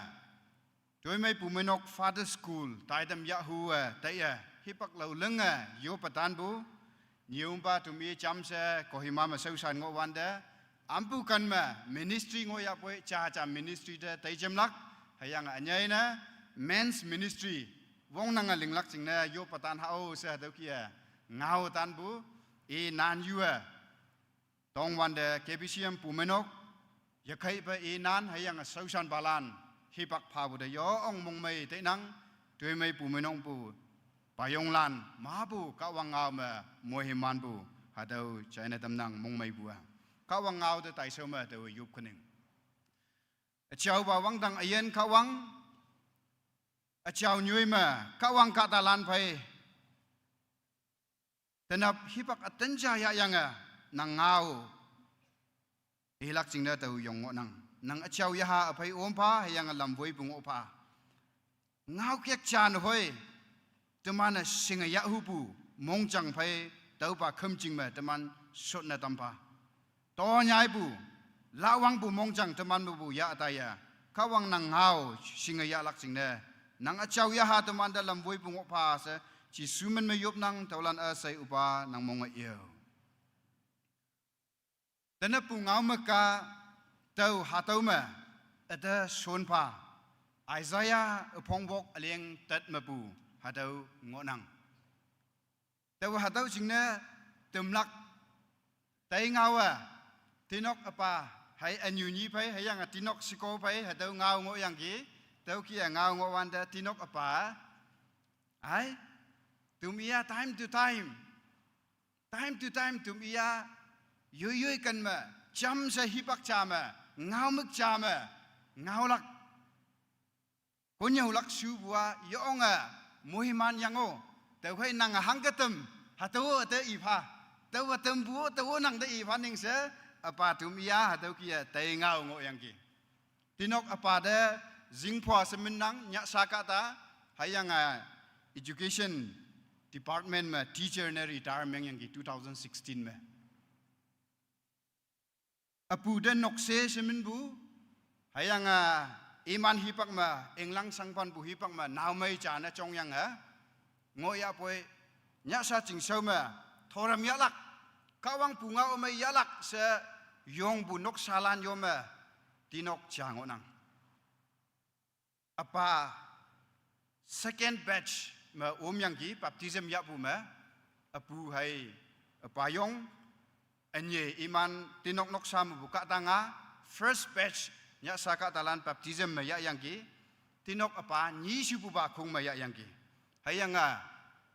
toimei pumeinok Father School taitam yahhu-e taiye, hipak lao linge yoppe tanpu, nyüopa tumi jamshe Kohima me shaoshan ngohwante, ampu ken me ministry ngohyahpoi jaja ministry te taijemlak, hüyange ünyei ne men's ministry wongnange linglak jingne yoppe tan hao she hatüoke ngao tanpu, i nan yu-e tongwante K B C M pumeinok, yekheipe i nan hüyange shaoshanpalan, hipak phapu te yong mongmei tainang, toimei pumeinokpu, payonglan, mapu Kahwang ngao me moimanpu, hatüo jaine tamnang mongmeipu-a. Kahwang ngao te taishao me tao yop kening. Üjaopa wangdang üyin Kahwang, üjao nyoi me, Kahwang kahtalan phei tenap hipak üten ja yahyange, nang ngao ilak jingne tao yong ngohnang. Nang üjao yaha üphei ompha, hüyange lam woipu ngohpha. Ngao kek jan hoi, teman-e shinge yahhupu mongjang phei, tüopa khümjing me teman shotne tampha. Tonyaipu, lawangpu mongjang teman mepu yah taiye, Kahwang nang ngao shinge yahlak jingne, nang üjao yaha temante lam woipu ngohpha she, Jesu min me yopnang. Tüolan üshei üpa nang monge yo. Tenapu ngao me ka, tüo hatüo me, üte shonpha, Isaiah üpong wok üleng tet mepu, hatüo ngohnang. Tao hatüo jingne, temlak, tai ngao-e, tinok üpa, hei ünyu nyi phei, hüyange tinok sheko phei, hatüo ngao ngohyangki, tüoke ngao ngohwante tinok üpa, ai, tüm iya time to time, time to time tüm iya, yoi yoi ken me, jamshe hipak ja me, ngaomük ja me, ngaolak. Konnyüolak shupu-a yonge, moiman yang-o. Tüokhei nange hangke tem, hatüo te ipha. Tüowa tempu-o, tao nang te ipha ning she, üpa tüm iya, hatüoke tai ngao ngohyangki. Tinok üpa te, jingphua she minnang, nyahsha kahta, hüyange, education department me teacher ne retire mengyangki two thousand sixteen me. Üpu te nokshe she minpu, hüyange, iman hipak me, inglang shangpanpu hipak me, naomei ja ne jongyange, ngohyahpoi, nyahsha chingshao me, thoram yahlak, Kahwang pungao mei yahlak she, yongpu noksalan yo me, tinok ja ngohnang. Üpa second batch me omyangki baptism yahpu me, üpu hei, üpa yong, ünye iman tinok noksa mepu kahtanga, first batch nyahsha kahtalan baptism me yahyangki, tinok üpa nyi shepupa khong me yahyangki. Hüyange,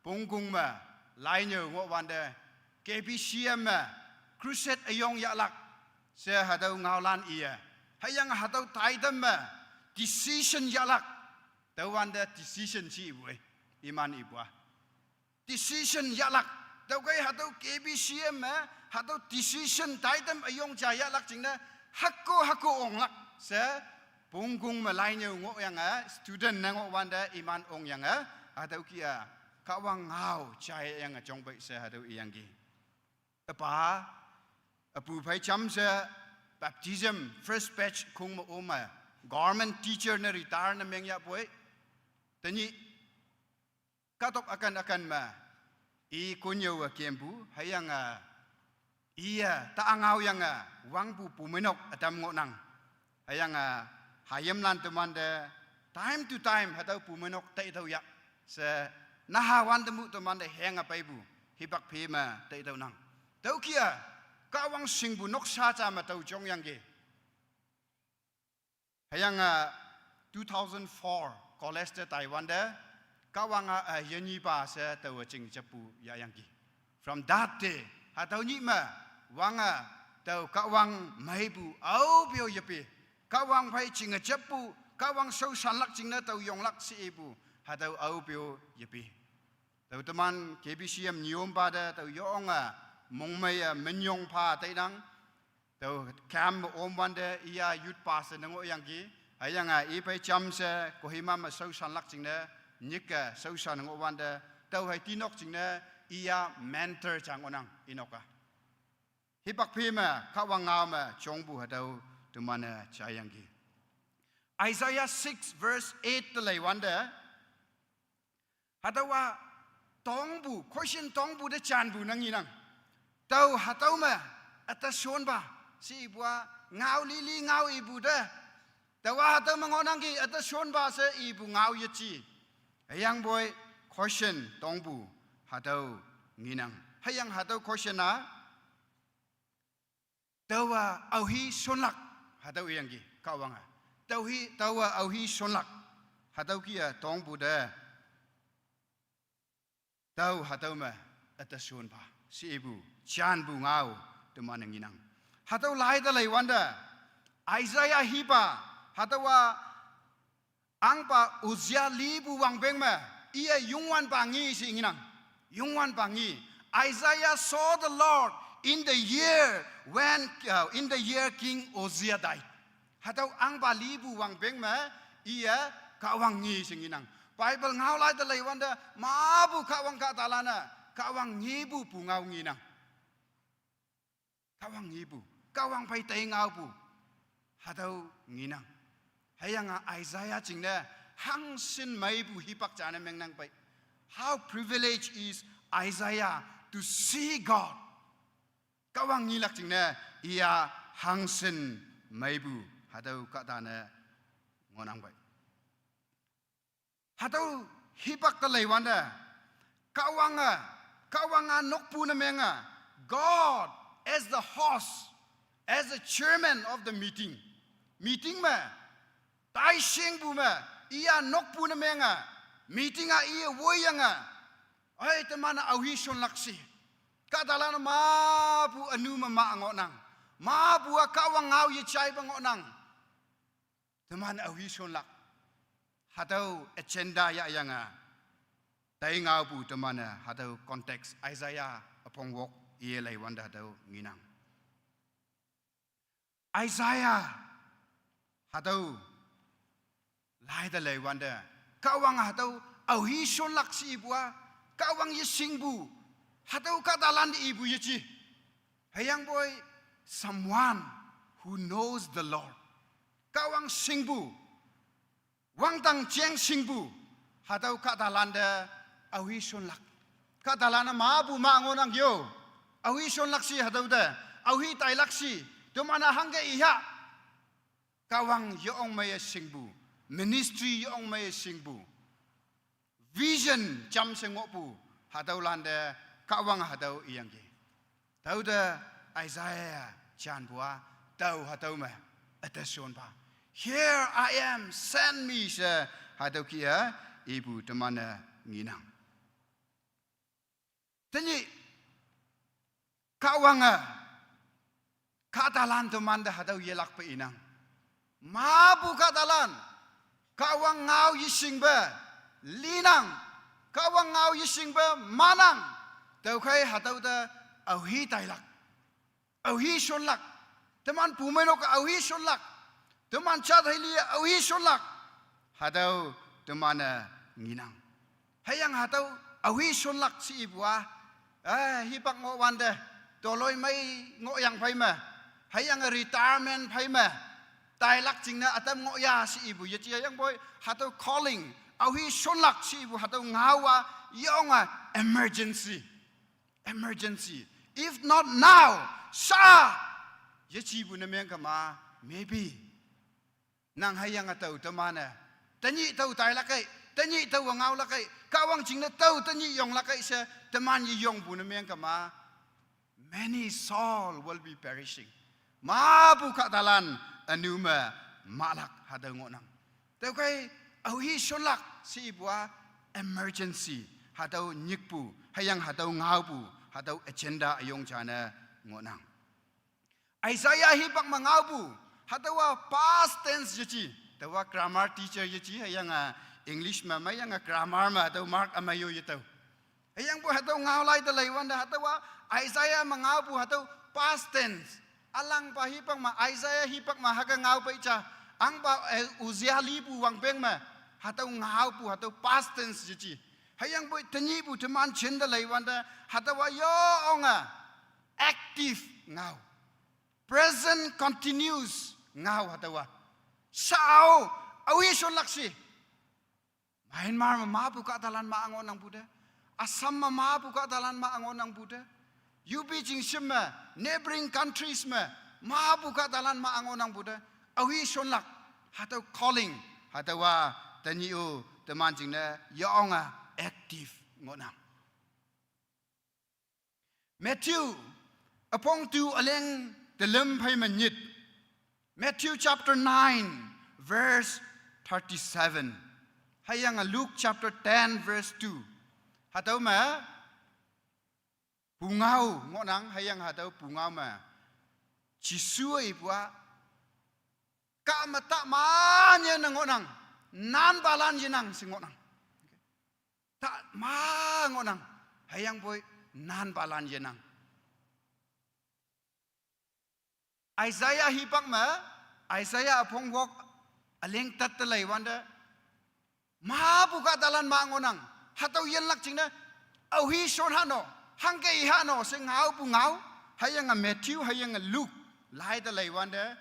Pongkong me, lainyüo ngohwante, K B C M me, crusade üyong yahlak, she hatüo ngaolan iye. Hüyange hatüo taitam me, decision yahlak, tüowante decision she ipu-e, iman ipu-a. Decision yahlak, tüokhei hatüo K B C M me, hatüo decision taitam üyong ja yahlak jingne, hüko hüko onglak she, Pongkong me lainyüo ngohyange, student ne ngohwante iman ongyange, hatüoke-a, Kahwang ngao jayange jongpei she hatüo iyangki. Üpa, üpu phei jamshe baptism first batch khong me ome, government teacher ne retire ne mengyahpoi. Tenyih, kahtok üken üken me, i konnyüowe kempu, hüyange, iye ta ngaoyange, wangpu pumeinok ütam ngohnang. Hüyange, hayimlan temante, time to time hatüo pumeinok taitüoh ya she, naha wante mu temante henge peipu, hipak phe me taitüohnang. Tüoke-a, Kahwang shingpu noksa ja me tao jongyangki. Hüyange, two thousand four college te taiwante, Kahwang a, eh, yenyipa she taowe ching jappu yahyangki. From that day, hatüo nyih me, wange, tao Kahwang meipu, aope-o yepe. Kahwang phei chinge jappu, Kahwang shaoshanlak jingne tao yonglak she ipu, hatüo aope-o yepe. Tao teman K B C M nyompa te, tao yonge, mongmeiye, minyong pha tainang. Tao camp me omwante iya youth pastor ne ngohyangki. Hüyange iphei jamshe Kohima me shaoshanlak jingne, nyike shaoshan ngohwante. Tao hei tinok jingne iya mentor ja ngohnang inok a. Hipak phi me Kahwang ngao me jongpu hatüo teman-e jaiyangki. Isaiah six verse eight te leiwante, hatüowa tongpu, question tongpu te janpu ne ngenang. Tao hatüo me, üte shonpa, she ipu a, ngao lili ngao ipu te. Taowa hatüo me ngohnangki üte shonpa she ipu ngao yeji. Hüyangpoi question tongpu, hatüo ngenang. Hüyange hatüo question a, taowa aohi shonlak, hatüo iyangki, Kahwange. Taohi, taowa aohi shonlak, hatüo kih-e tongpu te. Tao hatüo me, üte shonpa, she ipu, janpu ngao, teman-e ngenang. Hatüo lai te leiwante, Isaiah hipa, hatüowa ahngpa Uzziah lipu wangpeng me, iye Youngwanpa ngi she ngenang. Youngwanpa ngi. Isaiah saw the Lord in the year when, uh, in the year King Uzziah died. Hatüo ahngpa lipu wangpeng me, iye Kahwang ngi she ngenang. Bible ngao lai te leiwante, mapu Kahwang kahtalan-e, Kahwang ngipu pu ngao ngenang. Kahwang ngipu, Kahwang phei tei ngaopu, hatüo ngenang. Hüyange Isaiah jingne, hangshin meipu hipak ja ne mengnang pei. How privileged is Isaiah to see God. Kahwang ngelak jingne, iya hangshin meipu, hatüo kahtane ngohnang pei. Hatüo hipak te leiwante, Kahwange, Kahwang a nokpu ne menge, God as the host, as the chairman of the meeting. Meeting me, taishingpu me, iya nokpu ne menge, meeting a iye woiyange, ei teman-e aohi shonlak she. Kahtalan mapu ünu me ma ngohnang. Mapu a Kahwang ngao yejaipe ngohnang. Teman aohi shonlak. Hatüo agenda yahyange, tei ngaopu teman-e hatüo context Isaiah üpong wok iye leiwante hatüo ngenang. Isaiah, hatüo lai te leiwante, Kahwang hatüo aohi shonlak she ipu a, Kahwang yeshingpu, hatüo kahtalan te ipu yeji. Hüyangpoi, someone who knows the Lord. Kahwang shingpu, wangdang jeng shingpu, hatüo kahtalan te aohi shonlak. Kahtalan-e mapu ma ngohnang yo. Aohi shonlak she hatüo te, aohi tailak she, teman-e hangke iya. Kahwang yong meiye shingpu, ministry yong meiye shingpu, vision jamshe ngohpu, hatüolan te Kahwang hatüo iyangki. Tüote Isaiah janpu a, tao hatüo me, üte shonpa. Here I am, send me she, hatüo kih-e, ipu teman-e ngenang. Tenyih, Kahwange, kahtalan teman te hatüo yelakpe inang. Mapu kahtalan, Kahwang ngao yeshingpe, linang, Kahwang ngao yeshingpe, manang, tüokhei hatüo te, aohi tailak. Aohi shonlak. Teman pumeinok aohi shonlak. Teman jat hei li aohi shonlak. Hatüo teman-e ngenang. Hüyange hatüo aohi shonlak she ipu a. Eh, hipak ngohwante. Toloimei ngohyang phei me. Hüyange retirement phei me. Tailak jingne ütam ngohya she ipu yeji hüyangpoi. Hatüo calling. Aohi shonlak she ipu hatüo ngao a. Yonge emergency. Emergency. If not now, sha. Yejipu ne meng kema, maybe. Nang hüyange tao teman-e. Tenyih tao tailak kei, tenyih tao ngaolak kei, Kahwang jingne tao tenyih yonglak kei she, teman yeyongpu ne meng kema. Many soul will be perishing. Mapu kahtalan ünu me mahlak hatüo ngohnang. Tüokhei, aohi shonlak she ipu-a emergency, hatüo nyikpu, hüyange hatüo ngaopu, hatüo agenda üyong jane ngohnang. Isaiah hipak me ngaopu, hatüowa past tense yeji, taowa grammar teacher yeji, hüyange English me, hüyange grammar me, hatüo mark ümei yo yetüo. Hüyangpoi hatüo ngao lai te leiwante hatüowa Isaiah me ngaopu hatüo past tense. Ülangpa hipak me, Isaiah hipak me hüke ngao pei ja. Ahngpa, eh, Uzziah lipu wangpeng me, hatüo ngaopu hatüo past tense yeji. Hüyangpoi tenyihpu teman jinte leiwante, hatüowa yonge active ngao. Present continuous ngao hatüowa. Shao, aohi shonlak she. Myanmar me mapu kahtalan ma ngohnangpu te. Assam me mapu kahtalan ma ngohnangpu te. U P jingshem me, neighboring countries me, mapu kahtalan ma ngohnangpu te. Aohi shonlak, hatüo calling, hatüowa tenyih-o teman jingne yonge active ngohnang. Matthew, üpong tu üleng telüm phei me nyit. Matthew chapter nine, verse thirty-seven. Hüyange Luke chapter ten, verse two. Hatüo me, pungao ngohnang, hüyange hatüo pungao me, Jesu ipu-a, kah me ta manye ne ngohnang, nanpalan yenang she ngohnang. Ta ma ngohnang, hüyangpoi nanpalan yenang. Isaiah hipak me, Isaiah üpong wok üleng tat te leiwante, mapu kahtalan ma ngohnang, hatüo yinlak jingne, aohi shon hano, hangke i hano she ngaopu ngao, hüyange Matthew, hüyange Luke, lai te leiwante,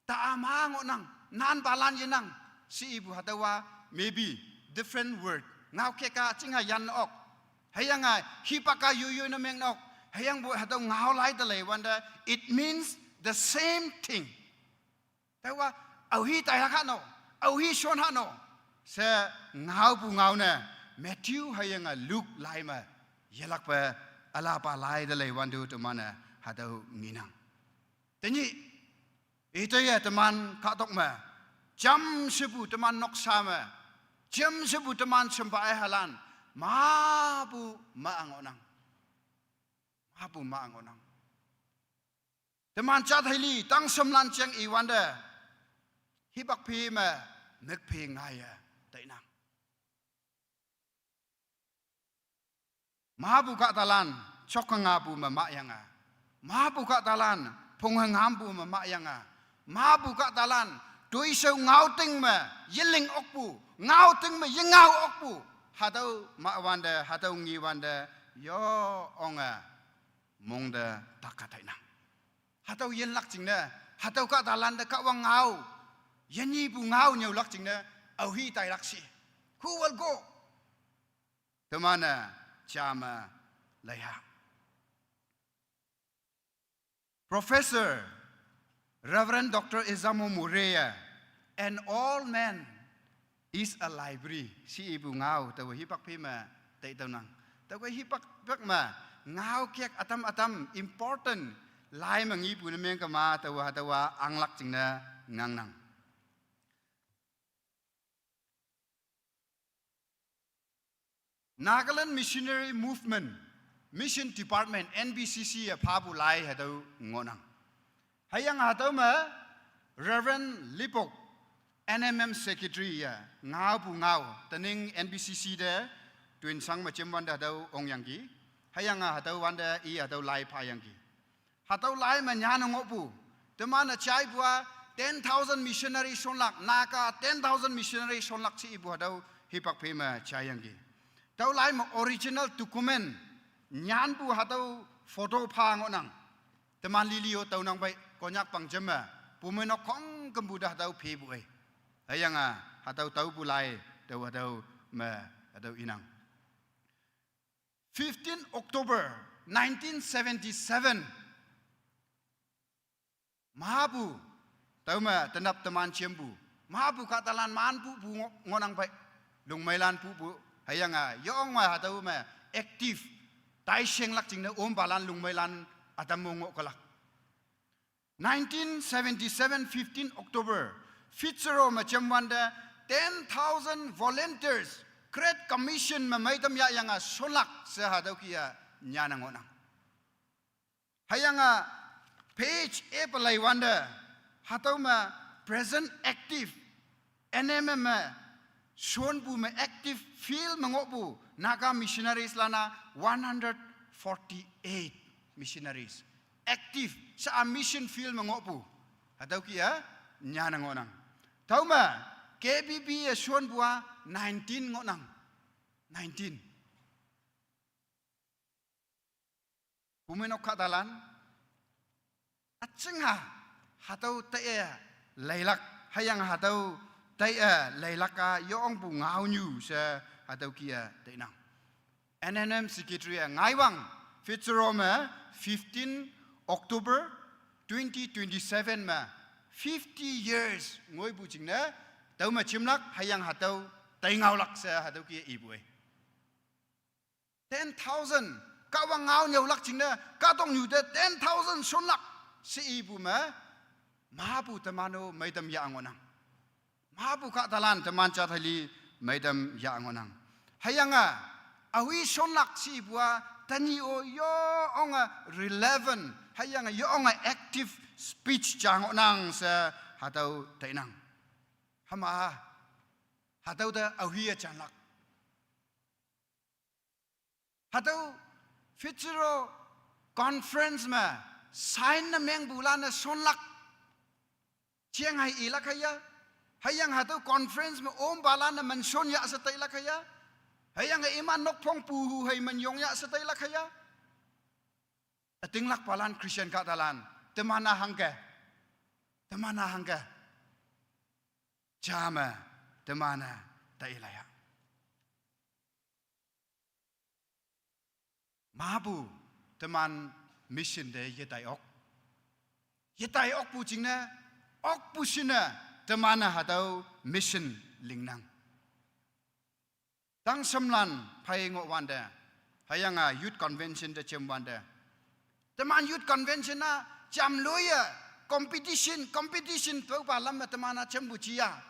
ta ma ngohnang, nanpalan yenang, she ipu hatüowa, maybe, different word. Ngao keka chingha yan ok. Hüyange hipak-a yoiyoi ne meng ok. Hüyangpoi hatüo ngao lai te leiwante, it means the same thing. Taowa, aohi tailak hano, aohi shon hano. She ngaopu ngao ne, Matthew hüyange Luke lai me, yelakpe ülapa lai te leiwante teman-e, hatüo ngenang. Tenyih, ite ye teman kahtok me, jamshepu teman noksa me, jamshepu teman shempa-e halan, mapu ma ngohnang. Mapu ma ngohnang. Teman jat heili, tang shemlan jeng iwante, hipak phi me, mük phi ngaiye, tainang. Mapu kahtalan, jok ngapu me mayange. Mapu kahtalan, phung ngampu me mayange. Mapu kahtalan, toishao ngaoting me, yeling okpu, ngaoting me, yengao okpu. Hatüo mawante, hatüo ngewante, yo onge, mongte taka tainang. Hatüo yinlak jingne, hatüo kahtalante Kahwang ngao, yenyipu ngao nyüolak jingne, aohi tailak she. Who will go? Teman-e, jame, leiha. Professor Reverend Doctor Ezamo Murray, an old man is a library. She ipu ngao, taowe hipak phi me, taitüonang. Taowe hipak pak me, ngao kek ütam ütam important, lai me ngepu ne mengkema, taowa, taowa, anglak jingne, ngangnang. Nagaland Missionary Movement, Mission Department, N B C C-e phapu lai hatüo ngohnang. Hüyange hatüo me Reverend Lipok, N M M Secretary-e ngaopu ngao, tening N B C C te, Tuensang me jemwante hatüo ongyangki. Hüyange hatüo wante i hatüo lai phayangki. Hatüo lai me nyanne ngohpu. Teman-e jaipu-a ten thousand missionary shonlak, Naga ten thousand missionary shonlak she ipu hatüo hipak phe me jaiyangki. Tüo lai me original document, nyanpu hatüo photo pha ngohnang. Teman lili-o tüonang pei, Konyak pang jemme, pumeinok khongkümpu te hatüo phepu ei. Hüyange, hatüo tüopu lai, tüo hatüo me, hatüo inang. Fifteen October nineteen seventy-seven. Mapu, tüome tenap teman jempu. Mapu kahtalan manpupu ngo-, ngohnang pei. Lungmeilan pupu, hüyange, yonge hatüo me active. Taishenglak jingne ompalan lungmeilan ütam mo ngohkelak. Nineteen seventy-seven, fifteen October, Fitzgerald me chem wante ten thousand volunteers, Great Commission me meitam yahyange shonlak she hatüo kih-e nyanne ngohnang. Hüyange page e pe leiwante, hatüo me present active, N M M me, shonpu me active field me ngohpu Naga missionaries lan-a one hundred forty-eight missionaries. Active, sha-a mission field me ngohpu. Hatüo kih-e nyanne ngohnang. Tüome, K B B-e shonpu-a nineteen ngohnang. Nineteen. Pumeinok kahtalan, üjingha, hatüo taiye leilak, hüyange hatüo taiye leilak-a yongpu ngaonyu she hatüo kih-e tainang. N M M secretary-e ngaiwang, Fitzgerald me fifteen October twenty twenty-seven me fifty years ngoipu jingne, tüome jimlak hüyange hatüo tai ngaolak she hatüo kih-e ipu-e. Ten thousand, Kahwang ngao nyüolak jingne, kahtoknyu te ten thousand shonlak she ipu me, mapu teman-o meitam yah ngohnang. Mapu kahtalan teman jat heli meitam yah ngohnang. Hüyange, aohi shonlak she ipu-a, tenyih-o yonge relevant, hüyange yonge active speech ja ngohnang she hatüo tainang. Hüma, hatüo te aohi-e janlak. Hatüo Fitzgerald conference me sign ne mengpulan-e shonlak. Jeng hei ilak haya. Hüyange hatüo conference me ompalan-e mention yah she tailak haya. Hüyange iman nokphong puhu hei menyong yah she tailak haya. Ütinglakpalan Christian kahtalan, teman-a hangke, teman-a hangke, jame, teman-e tailaya. Mapu, teman mission te yetai ok. Yetai okpu jingne, okpu shinne, teman-e hatüo mission lingnang. Tangshemlan phei ngohwante, hüyange youth convention te jemwante, teman youth convention-a jamloiye, competition, competition paopa lam me teman-a jampu jiya.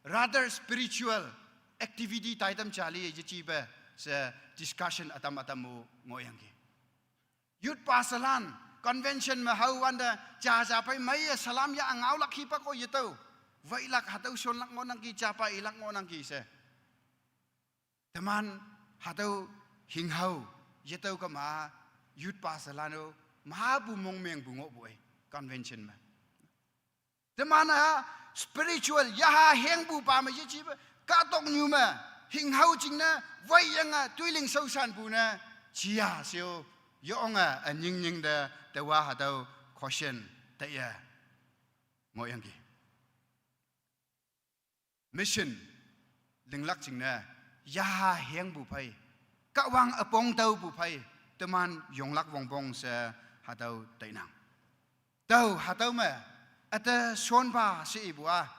Rather spiritual activity taitam jali yejepe she discussion ütam ütam-o ngohyangki. Youth pastorlan convention me haowante, jaja phei meiye salam yah ngaolak hipak-o yetüo. Weilak hatüo shonlak ngohnangki, japa ilak ngohnangki she. Teman hatüo hinghao, yetüo kema youth pastorlan-o, mapu mongmengpu ngohpu-e, convention me. Teman-a spiritual yaha hengpupa me yejepe, kahtoknyu me, hinghao jingne, weiyange toiling shaoshanpu ne, jiya she-o, yonge ünyingnying te, taowa hatüo question taiye ngohyangki. Mission linglak jingne, yaha hengpu phei, Kahwang üpong taopu phei, teman yonglak wongpong she hatüo tainang. Tao hatüo me, üte shonpa she ipu-a,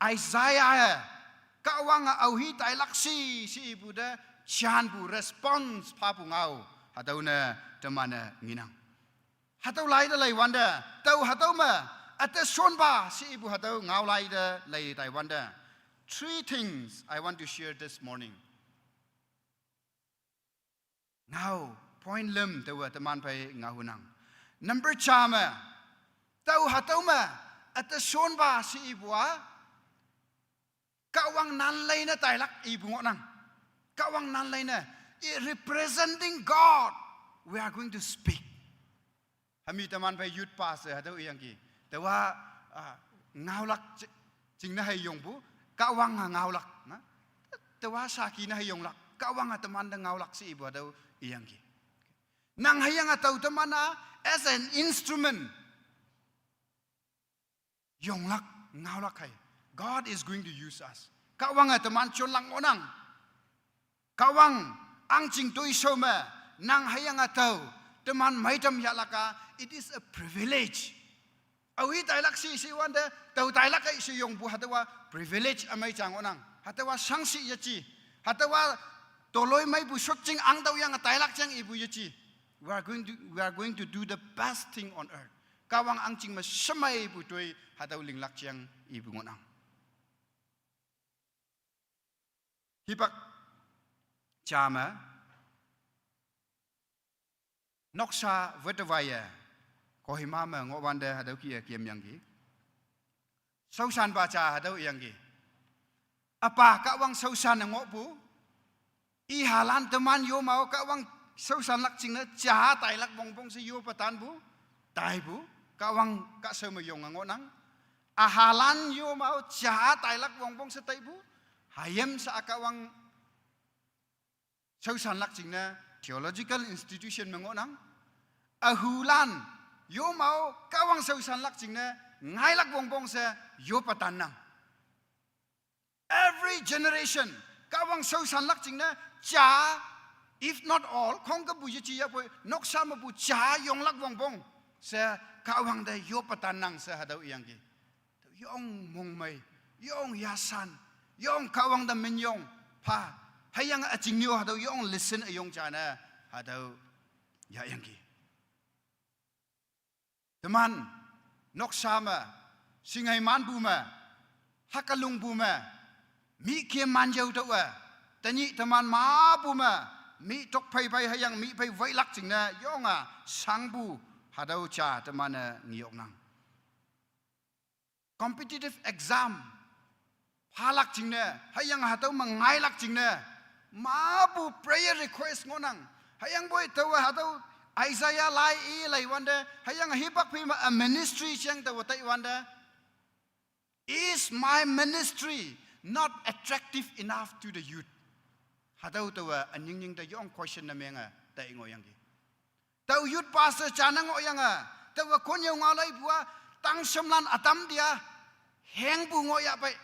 Isaiah-e, Kahwange aohi tailak shi she ipu te, janpu response phapu ngao, hatüo ne teman-e ngenang. Hatüo lai te leiwante, tao hatüo me, üte shonpa she ipu hatüo ngao lai te lei taiwante, three things I want to share this morning. Ngao, point lüm taowe teman phei ngaohunang. Number ja me, tao hatüo me, üte shonpa she ipu-a, Kahwang nanlei ne tailak ipu ngohnang. Kahwang nanlei ne, i representing God, we are going to speak. Hami teman phei youth pastor hatüo iyangki. Taowa, ah, ngaolak ji-, jingne hei yongpu, Kahwange ngaolak, na? Taowa saki ne hei yonglak, Kahwange teman te ngaolak she ipu hatüo iyangki. Nang hüyange tao teman-a as an instrument yonglak, ngaolak hei. God is going to use us. Kahwange teman jonlak ngohnang. Kahwang ahngching toishao me, nang hüyange tao, teman meitam yahlak-a, it is a privilege. Aohi tailak shi she wante, tao tailak ei she yongpu hatüowa privilege ümei ja ngohnang. Hatüowa shangshih yeji. Hatüowa toloimeipu shotjing ahngtaoyange tailak jang ipu yeji. We are going to, we are going to do the best thing on earth. Kahwang ahngching me shemeipu toi hatüo linglak jang ipu ngohnang. Hipak ja me, noksa wetawai e, Kohima me ngohwante hatüo kih-e kemyangki. Shaoshanpa ja hatüo iyangki. Üpa Kahwang shaoshan-e ngohpu. I halan teman yomao Kahwang shaoshanlak jingne ja tailak wongpong she yoppe tanpu, taipu, Kahwang kahshao me yonge ngohnang. Ühalan yomao ja tailak wongpong she taipu, hayim sha-a Kahwang shaoshanlak jingne theological institution me ngohnang. Ühulan yomao Kahwang shaoshanlak jingne ngailak wongpong she yoppe tannang. Every generation Kahwang shaoshanlak jingne ja, if not all, khongkepu yeji yahpoi noksa mepu ja yonglak wongpong she Kahwang te yoppe tannang she hatüo iyangki. Yong mongmei, yong yashan, yong Kahwang te minyong pha, hüyange üjingnyo hatüo yong listen üyong jane hatüo yahyangki. Teman noksa me, shingei manpu me, hakalungpu me, mih ke man yao tüoh-e, tenyih teman mapu me, mih tok phei phei hüyange mih phei weilak jingne yonge shangpu hatüo ja teman-e ngeoknang. Competitive exam phalak jingne, hüyange hatüo me ngailak jingne, mapu prayer request ngohnang. Hüyangpoi taowe hatüo Isaiah lai i leiwante, hüyange hipak phei me a ministry jeng taowe taiwante, "Is my ministry not attractive enough to the youth?" Hatüo taowe ünying nying te yong question ne menge tai ngohyangki. Tao youth pastor ja ne ngohyange, taowe konnyüo ngao laipu-a, tangshemlan ütam tia, hengpu ngohyahpei.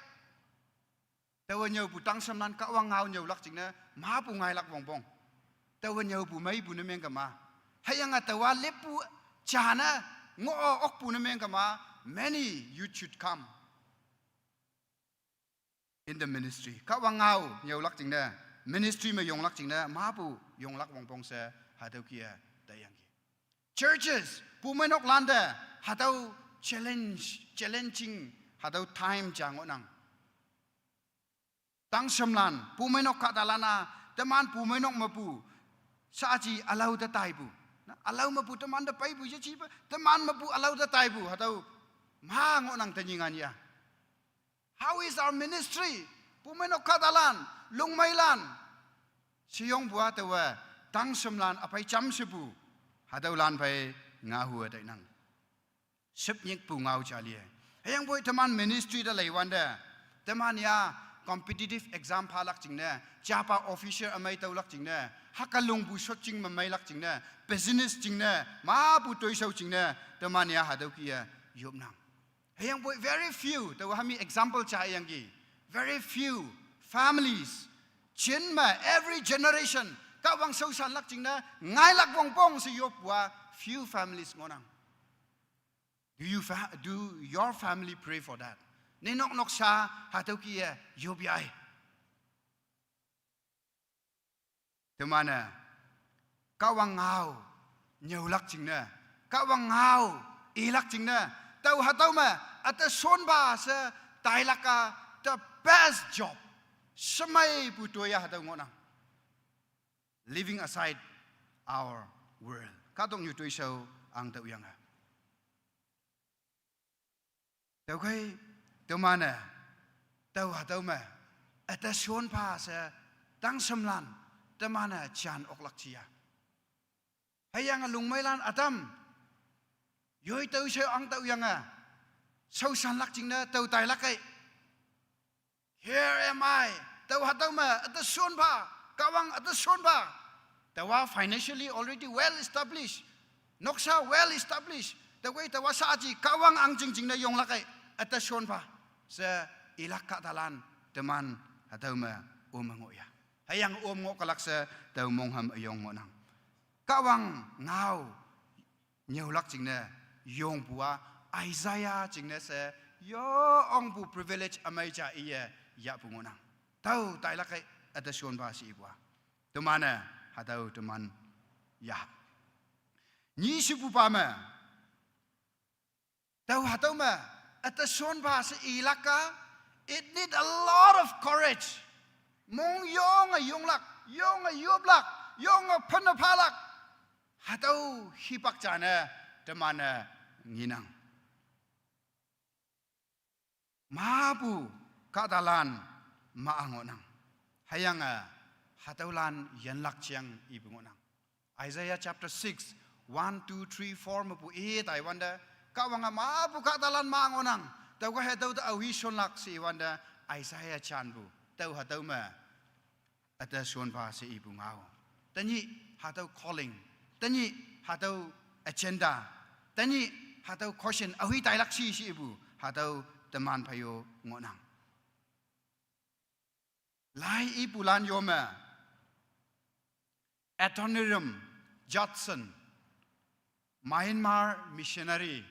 Taowe nyüopu tangshemlan Kahwang ngao nyüolak jingne, mapu ngailak wongpong. Taowe nyüopu meipu ne mengkema. Hüyange taowa leppu ja ne ngoh okpu ne mengkema, many youth should come in the ministry. Kahwang ngao nyüolak jingne, ministry me yonglak jingne, mapu yonglak wongpong she hatüo kih-e taiyangki. Churches, pumeinok lante, hatüo challenge, challenging, hatüo time ja ngohnang. Tangshemlan, pumeinok kahtalan-a, teman pumeinok mepu, shaaji ülao te taipu. Na, ülao mepu teman te peipu yejipe, teman mepu ülao te taipu, hatüo ma ngohnang tenyih nganyih-a. How is our ministry? Pumeinok kahtalan, lungmeilan, sheyongpu-a taowe, tangshemlan üphei jamshepu, hatüolan phei ngaohu-e tainang. Shüpnyikpu ngao ja lie. Hüyangpoi teman ministry te leiwante, teman ya competitive exam phalak jingne, japa officer ümei tüolak jingne, hakalungpu shotjing me meilak jingne, business jingne, mapu toishao jingne, teman ya hatüo kih-e yopnang. Hüyangpoi very few, taowe hami example ja iyangki. Very few families, jin me every generation, Kahwang shaoshanlak jingne ngailak wongpong she yoppu-a few families ngohnang. Do you fa-, do your family pray for that? Nenok noksa hatüo kih-e yop yai. Teman-e Kahwang ngao nyüolak jingne, Kahwang ngao ilak jingne, tao hatüo me üte shonpa she tailak-a the best job. Shemeipu toi-a hatüo ngohnang. Leaving aside our world. Kahtoknyu toishao ang tüoyange. Tüokhei, teman-e, tao hatüo me, üte shonpa she, tangshemlan, teman-e jan oklak jiya. Hüyange lungmeilan ütam, yoi tüo she ang tüoyange, shaoshanlak jingne tao tailak kei. Here am I. Tao hatüo me, üte shonpa, Kahwang üte shonpa. Taowa financially already well established. Noksa well established. Tüokhei taowa shaaji Kahwang ahngching jingne yonglak kei, üte shonpa she ilak kahtalan teman hatüo me om ngoh ya. Hüyange om ngoh kalak she tao mongham üyong ngohnang. Kahwang ngao nyüolak jingne yongpu-a, Isaiah jingne she yo ongpu privilege ümei ja iye yahpu ngohnang. Tao tailak kei üte shonpa she ipu-a. Teman-e hatüo teman ya. Nyi shepupa me, tao hatüo me, üte shonpa she ilak-a, it need a lot of courage. Mong yonge yonglak, yonge yoplak, yonge phanne phalak. Hatüo hipak ja ne teman-e ngenang. Mapu kahtalan ma ngohnang. Hüyange hatüolan yanlak jeng ipu ngohnang. Isaiah chapter six, one, two, three, four mepu i taiwante, Kahwange mapu kahtalan ma ngohnang. Tüoke hatüo te aohi shonlak she iwante, Isaiah janpu. Tüo hatüo me üte shonpha she ipu ngao. Tenyih hatüo calling. Tenyih hatüo agenda. Tenyih hatüo caution. Aohi tailak shi she ipu. Hatüo teman phayo ngohnang. Lai ipulan yo me, Adoniram Judson, Myanmar missionary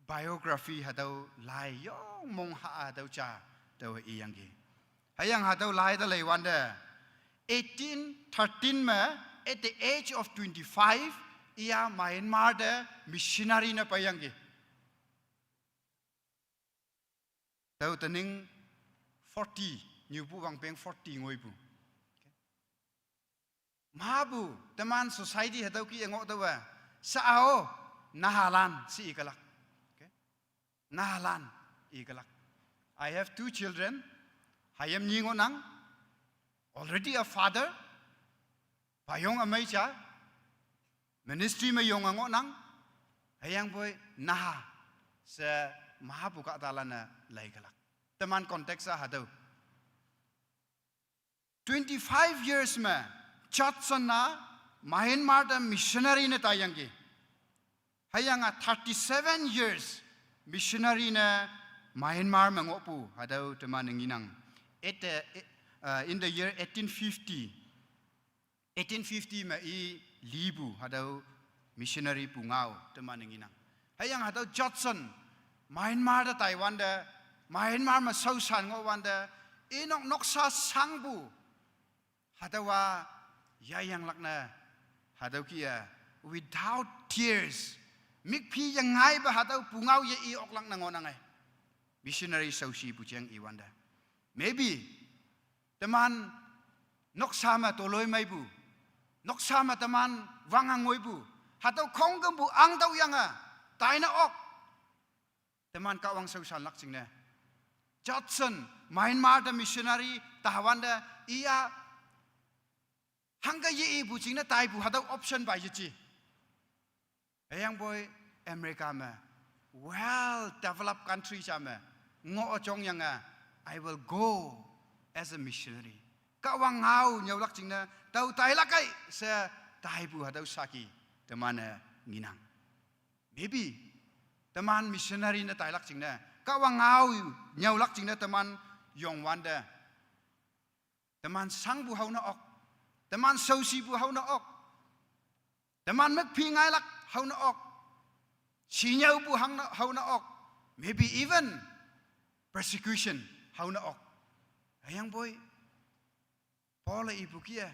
biography hatüo lai yong mong ha hatüo ja tüo iyangki. Hüyange hatüo lai te leiwante, eighteen thirteen me, at the age of twenty-five, iya Myanmar te missionary ne peiyangki. Tüo tening forty, nyupu wangpeng forty ngoipu. Mapu, teman society hatüo kih-e ngoh taowe, sa-ao, nahalan she ikelak. Okay? Nahalan ikelak. I have two children. Hayim nyi ngohnang. Already a father. Payong ümei ja. Ministry me yonge ngohnang. Hüyangpoi naha she mapu kahtalan-e leikelak. Teman context-a hatüo. Twenty-five years me Judson-a Myanmar te missionary ne taiyangki. Hüyange thirty-seven years missionary ne Myanmar me ngohpu hatüo teman-e ngenang. At the, uh, in the year eighteen fifty, eighteen fifty me i lipu hatüo missionary pu ngao teman-e ngenang. Hüyange hatüo Judson Myanmar te taiwante, Myanmar me shaoshan ngohwante, inok noksa shangpu hatüowa yayanglak ne, hatüo kih-e, without tears, mik phi yengaipe hatüo pungao ye i oklak ne ngohnang-e. Missionary shaoshipu jeng iwante, maybe teman noksa me toloi meipu, noksa me teman wange ngoipu, hatüo khongkümpu ahngtüohyange taine ok. Teman Kahwang shaoshanlak jingne, Judson Myanmar te missionary taiwante, iya hangke ye ipu jingne taipu hatüo option pa yeji. Hüyangpoi America me, well developed country ja me ngoh jongyange, I will go as a missionary. Kahwang ngao nyüolak jingne tao tailak kei she taipu hatüo saki teman-e ngenang. Maybe teman missionary ne tailak jingne, Kahwang ngao nyüolak jingne teman yongwante, teman shangpu haone ok, teman shaoshipu haone ok, teman mik phi ngailak haone ok, shinyüopu haone ok, maybe even persecution haone ok. Hüyangpoi Paul-e ipu kih-e,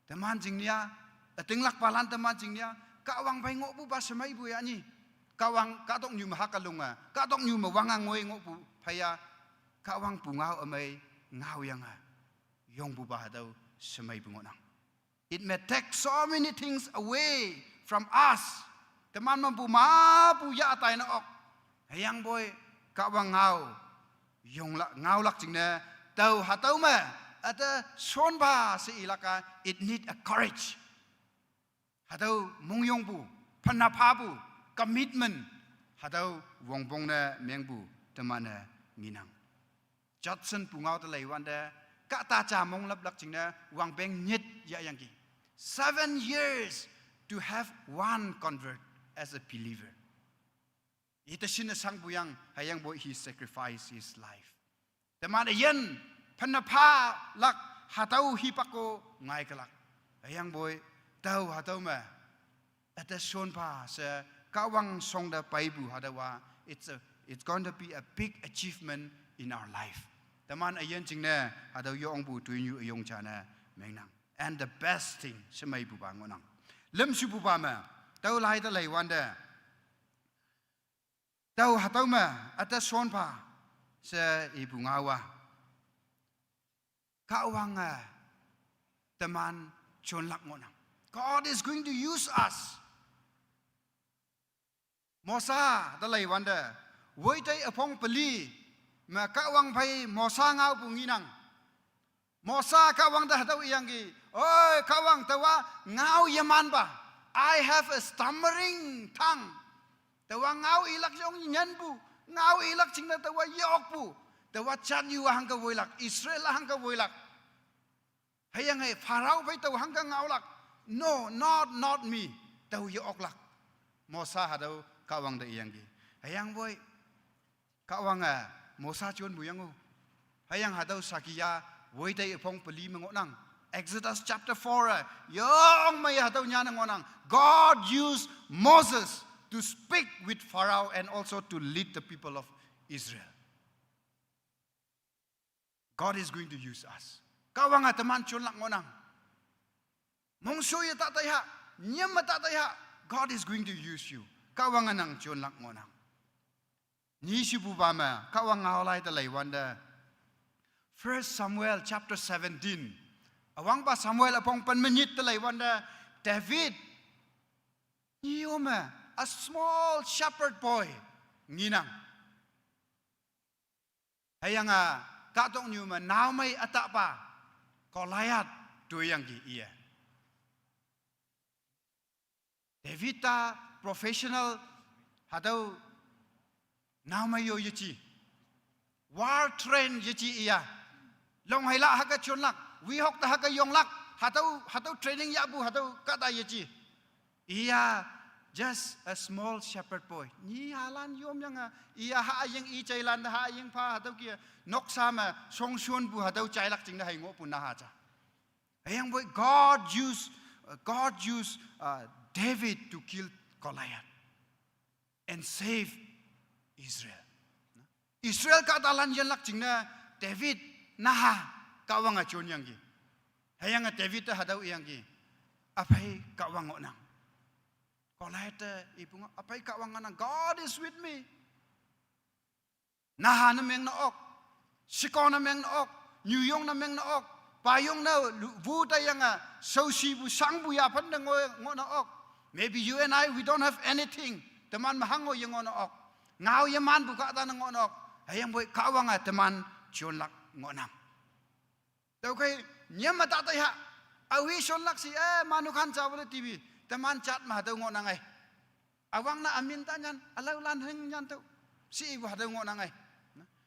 teman jingnia, ütinglakpalan teman jingnia, Kahwang phei ngohpupa shemeipu ya nyi. Kahwang kahtoknyu me hake lunge, kahtoknyu me wange ngoi ngohpu pheiya, Kahwang pungao ümei ngaoyange yongpupa hatüo shemeipu ngohnang. It may take so many things away from us. Teman mepu mapu yah taine ok. Hüyangpoi Kahwang ngao yonglak, ngaolak jingne, tao hatüo me üte shonpha she ilak-a, it need a courage. Hatüo mongyongpu, phanne phapu, commitment, hatüo wongpong ne mengpu teman-e ngenang. Judson pungao te leiwante, kahta ja monglaplak jingne wangpeng nyit yahyangki. Seven years to have one convert as a believer. Ite shinne shangpu yang, hüyangpoi he sacrificed his life. Teman üyin phanne phalak hatüo hipak-o ngaikelak. Hüyangpoi tao hatüo me üte shonpha she Kahwang shongte peipu hatüowa, it's a, it's going to be a big achievement in our life. Teman üyin jingne hatüo yongpu toinyu üyong ja ne mengnang. And the best thing, shemeipupa ngohnang. Lümshupupa me, tüo lai te leiwante, tao hatüo me üte shonpha she ipu ngao-a, Kahwange teman chonlak ngohnang. God is going to use us. Mosa te leiwante, woitei üpong peli me Kahwang phei Mosa ngaopu ngenang. Mosa Kahwang te hatüo iyangki, "Oi, Kahwang, taowa ngao yemanpa. I have a stammering tongue." Taowa ngao ilak yong nyanpu, ngao ilak jingne taowa yeokpu, taowa jatnyu hangke woilak, Israel hangke woilak. Hüyange Pharaoh phei tao hangke ngaolak. "No, not, not me." Tao yeoklak. Mosa hatüo Kahwang te iyangki. Hüyangpoi Kahwange Mosa jonpu yango. Hüyange hatüo sakiya woitei üpong peli me ngohnang. Exodus chapter four-e yong me hatüo nyane ngohnang. God used Moses to speak with Pharaoh and also to lead the people of Israel. God is going to use us. Kahwange teman chonlak ngohnang. Mongsho ye ta taiha, nyem me ta taiha, God is going to use you. Kahwange nang chonlak ngohnang. Nishipupa me Kahwang ngaolai te leiwante, First Samuel chapter seventeen. Üwangpa Samuel üpong pen me nyit te leiwante, David, nyi-o me, a small shepherd boy, ngenang. Hüyange kahtoknyu me naomei ütahpa Goliath toiyangki iye. David ta professional hatüo naomei yo yeji. War train yeji iya. Longheila hüke jonlak, wehok te hüke yonglak, hatüo, hatüo training yahpu, hatüo kahta yeji. Iya, just a small shepherd boy. Nyi halan yomyange, iya haying i jailan te haying pha hatüo ke, noksa me shongshonpu hatüo jailak jingne hei ngohpu naha ja. Hüyangpoi God used, uh, God used, uh, David to kill Goliath and save Israel. Israel kahtalan yenlak jingne David naha Kahwange jonyangki. Hüyange David te hatüo iyangki, "Üphei Kahwang ngohnang." Goliath te ipu nga, "Üphei Kahwang ngohnang. God is with me." Naha ne meng ne ok, shekong ne meng ne ok, nyuyong ne meng ne ok, payong ne lu-, wu taiyange, shaoshipu shangpu yaphan ne ngoi ngoh ne ok. Maybe you and I, we don't have anything. Teman me hango ye ngoh ne ok. Ngao yemanpu kahta ne ngoh ne ok. Hüyangpoi Kahwange teman jonlak ngohnang. Tüokhei, nyem me ta taiha. Aohi shonlak shi, eh, manukhan jabole T V. Teman jat me hatüo ngohnang ei. Üwangne ümin ta nyan, ülaolan heng nyan tüo. She ipu hatüo ngohnang ei.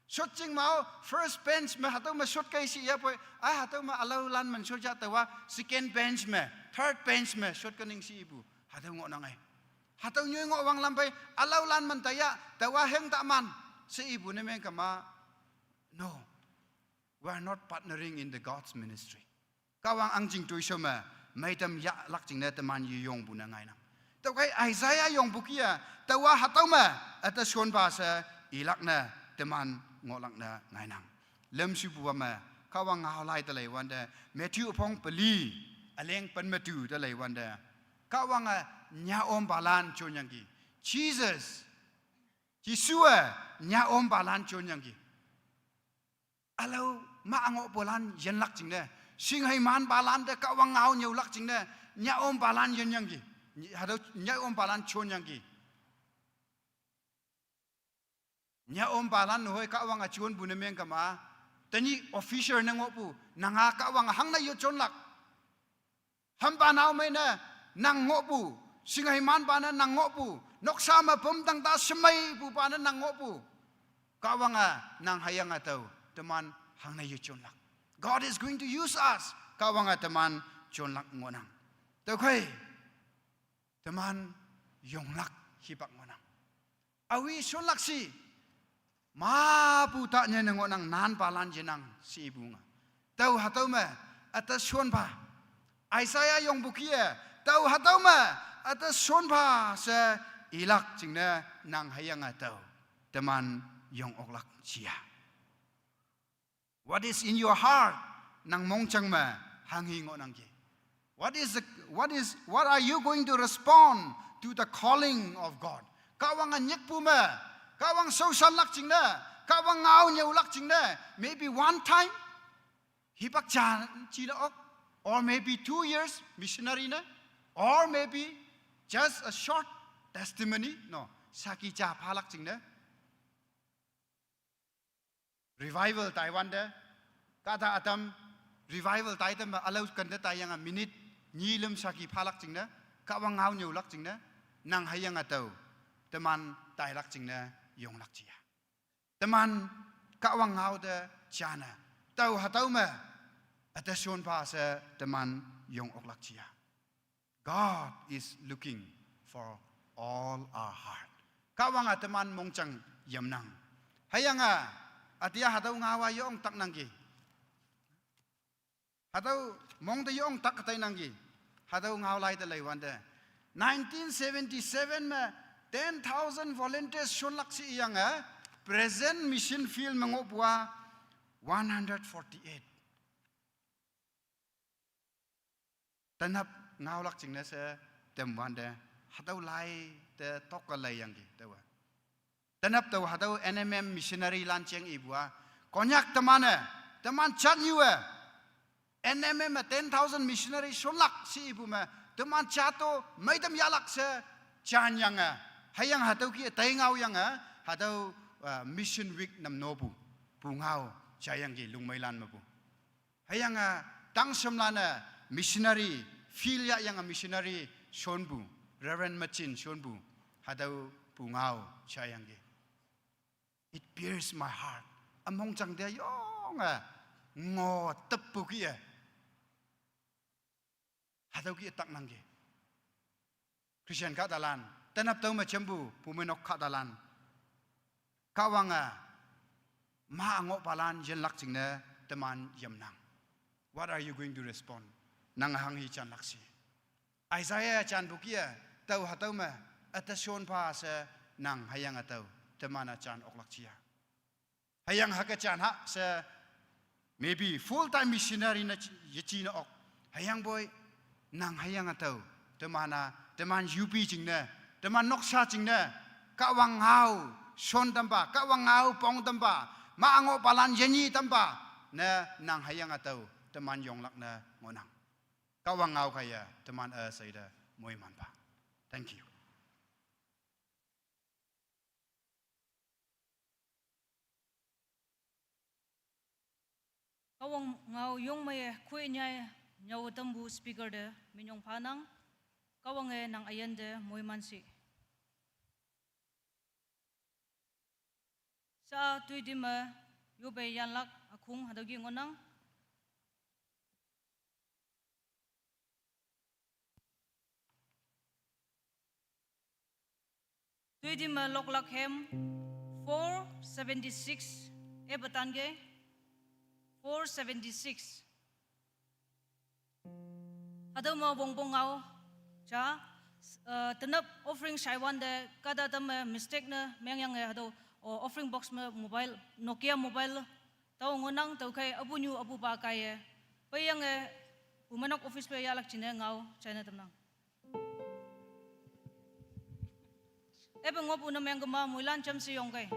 Shot jing mao, first bench me hatüo me shot kei she iyapoi, ai hatüo me ülaolan men shot ja taowa, second bench me, third bench me shot kening she ipu hatüo ngohnang ei. Hatüo nyoi ngoh wanglam phei, ülaolan men taiya, taowa heng ta man she ipu ne meng kema. No. We are not partnering in the God's ministry. Kahwang ahngching toishao me, meitam yahlak jingne teman yeyongpu ne ngainang. Tüokhei Isaiah yongpu kih-e, taowa hatüo me, üte shonpha she ilak ne, teman ngohlak ne ngainang. Lemshupupa me, Kahwang ngaolai te leiwante, Matthew üpong peli, üleng pen me tu te leiwante, Kahwange nyaompalan jonyangki. Jesus, Jesuwe nyaompalan jonyangki. Ülao ma ngohpulan yenlak jingne, shinghei manpalan te Kahwang ngao nyüolak jingne, nyaompalan yenyangki. Hatüo nyaompalan jonyangki. Nyaompalan nehoi Kahwange jonpu ne meng kema, tenyih officer ne ngohpu, nanga Kahwange hangne yo jonlak. Hampa naomei ne nang ngohpu, shinghei manpa ne nang ngohpu, noksa me pümtang ta shemeipupa ne nang ngohpu. Kahwange nang hüyange tao, teman hangne ye jonlak. God is going to use us. Kahwange teman jonlak ngohnang. Tüokhei, teman yonglak hipak ngohnang. Aohi shonlak shi, mapu ta nyene ngohnang nanpalan yenang she ipu nga. Tao hatüo me, üte shonpha. Isaiah yongpu kih-e, tao hatüo me, üte shonpha she ilak jingne nang hüyange tao. Teman yong oklak jia. What is in your heart? Nang mongjang me hanghi ngohnangki. What is the, what is, what are you going to respond to the calling of God? Kahwange nyikpu me, Kahwang shaoshanlak jingne, Kahwang ngao nyüolak jingne, maybe one time, Hipak cha chi la ok, or maybe two years missionary ne, or maybe just a short testimony, no, saki cha phalak ching ne. Revival Taiwan de, kata atam revival tai tam alau kan de tai yang a minute nyi lum saki phalak ching ne, Kahwang ngau nyau lak ching ne, nang hayang atau, teman tai lak ching ne, yong lak chia. Teman Kahwang ngau de chana. Tau hatau me, ata shon pa se teman yong ok lak chia. God is looking for all our heart. Kahwang a teman mongchang yam nang. Hayang a, atia hatau ngau a yong tak nang ki. Hatau mong de yong tak katai nang ki. Hatau ngau lai de lai wan de. Nineteen seventy-seven me ten thousand volunteers shon lak si yang a, present mission field me ngop wa one hundred forty-eight. Tanap ngau lak ching ne se tem wan de. Hatau lai de tok ka lai yang ki. Tau wa. Tanap tau hatau N M M missionary lan cheng ibua. Konyak teman e, teman chat nyu e. N M M ten thousand missionary shon lak si ibu me, teman chato, mai tam yalak se, chan yang e. Hayang hatau ki tai ngau yang e, hatau, uh, Mission Week nam no bu, bu ngau, cha yang ki lung mai lan ma bu. Hayang a tang shom lan a missionary, field ya yang a missionary shon bu, Reverend Machin shon bu, hatau bu ngau cha yang ki. It pierced my heart. Among chang de yong a ngo tep bu ki e. Hatau ki tak nang ki. Christian ka dalan, tanap tau ma chambu, pumenok ka dalan. Kahwang a, ma ango palan yen lak ching ne, teman yam nang. What are you going to respond? Nang hang hi chan lak si. Isaiah chan bu kia, tau hatau ma, ata shon pa se, nang hayang atau, teman a chan ok lak chia. Hayang haka chan ha se maybe full time missionary na chi- ye chi na ok. Hayang boy nang hayang atau. Temana, teman U P ching ne. Teman noksa ching ne. Kahwang ngau shon tamba. Kahwang ngau pong tamba. Ma ango palan yenyi tamba. Ne nang hayang atau. Teman yonglak ne ngonang. Kahwang ngau kaya. Teman a saida. Moi man pa. Thank you. Kahwang ngau yong mai khui nyai nyau tambu speaker de minyong phanang. Kahwang e nang ayan de moi man si. Sa tui di ma yobe yanlak akhung hadagi ngonang. Tui di ma loklak hem four seventy six e batan ge four seventy six. Hadau ma bongbong ngau cha, eh, tenap offering shaiwan de kada tam, eh, mistake na mengyang, eh, hadau, oh, offering box ma mobile, Nokia mobile, tau ngonang tau kai abu nyu abu ba kai, eh, payang, eh, umanok office pe yalak chine ngau China tamnang. Ebe ngop unam yang gema muilan cham si yong kai.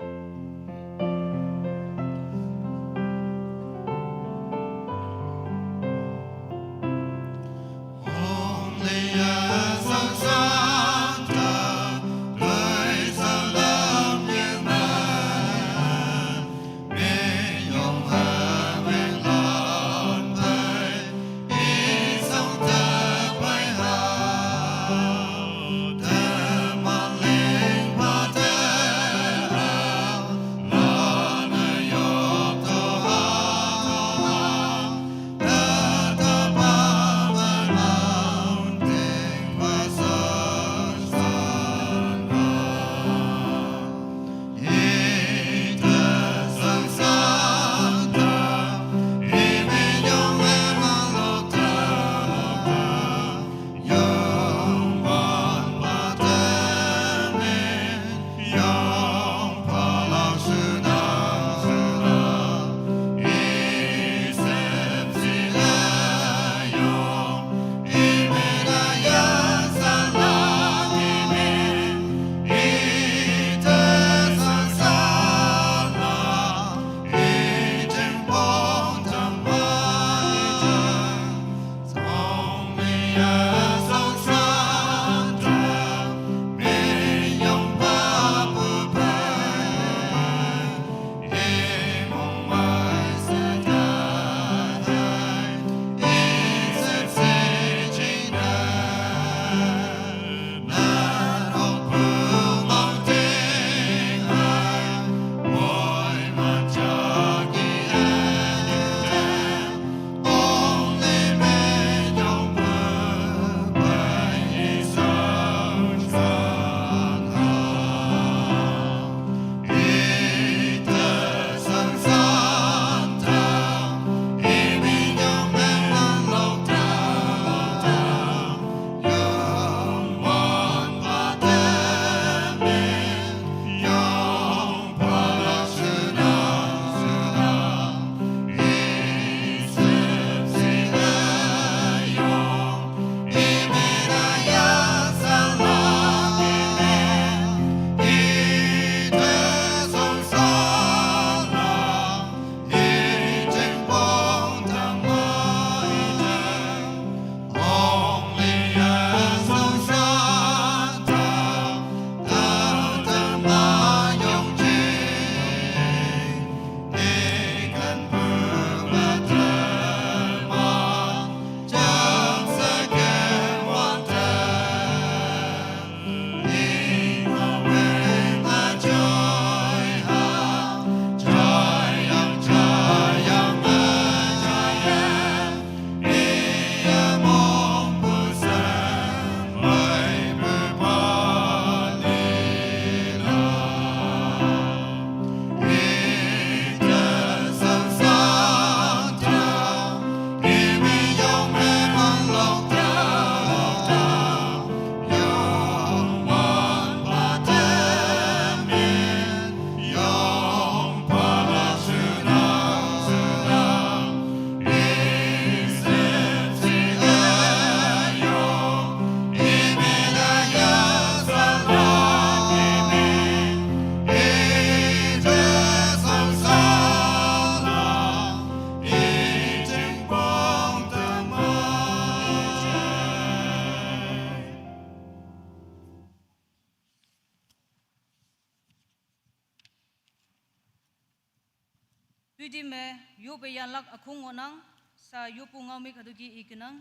Tidi me yope yanlak akhung ngonang, sa yopu ngaomik haduki ikenang.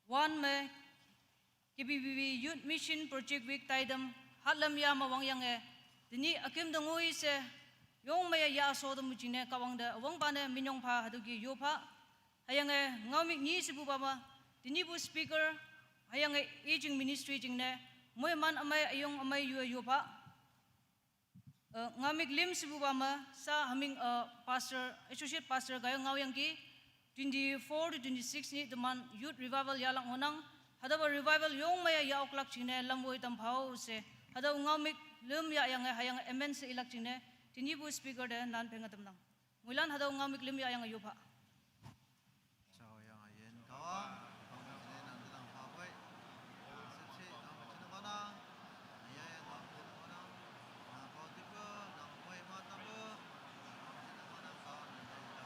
One me K B B B Youth Mission Project Week taidam, hatlam ya mawang yange, tini akim dangui se, yong maya ya so dam jingne kawang da, wang pa ne minyong pha haduki yo pha. Hayange ngaomik ni sibu ba ma, tini bu speaker, hayange aging ministry jingne, moi man amai ayong amai yo yo pha. Eh, ngaomik lim sibu ba ma, sa haming, eh, pastor, associate pastor gayo ngao yangki, twenty-four to twenty-six ni teman youth revival yalak ngonang, hadaba revival yong maya ya oklak jingne lamwoi tam phao se, hadaba ngaomik lim ya yange hayang amen se ilak jingne, tini bu speaker de nan penga tamnang. Muilan hadau ngaomik lim ya yang ayu pha. Chao yang ayen kawa, kong chine nang telang pha koi. Sip si nang chine kona, ya ya nang chine kona, nang kau tipe, nang koi ma tape, nang chine kona kau nang chine kona.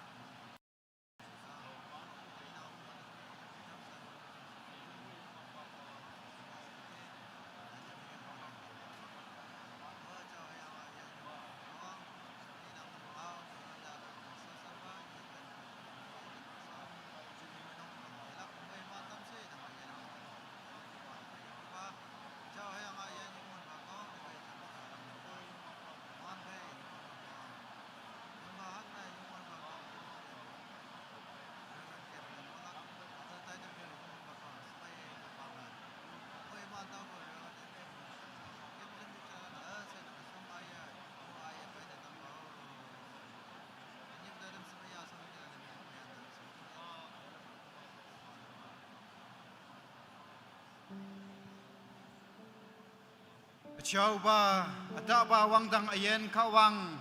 Achau ba, ata ba wangdang ayen Kahwang.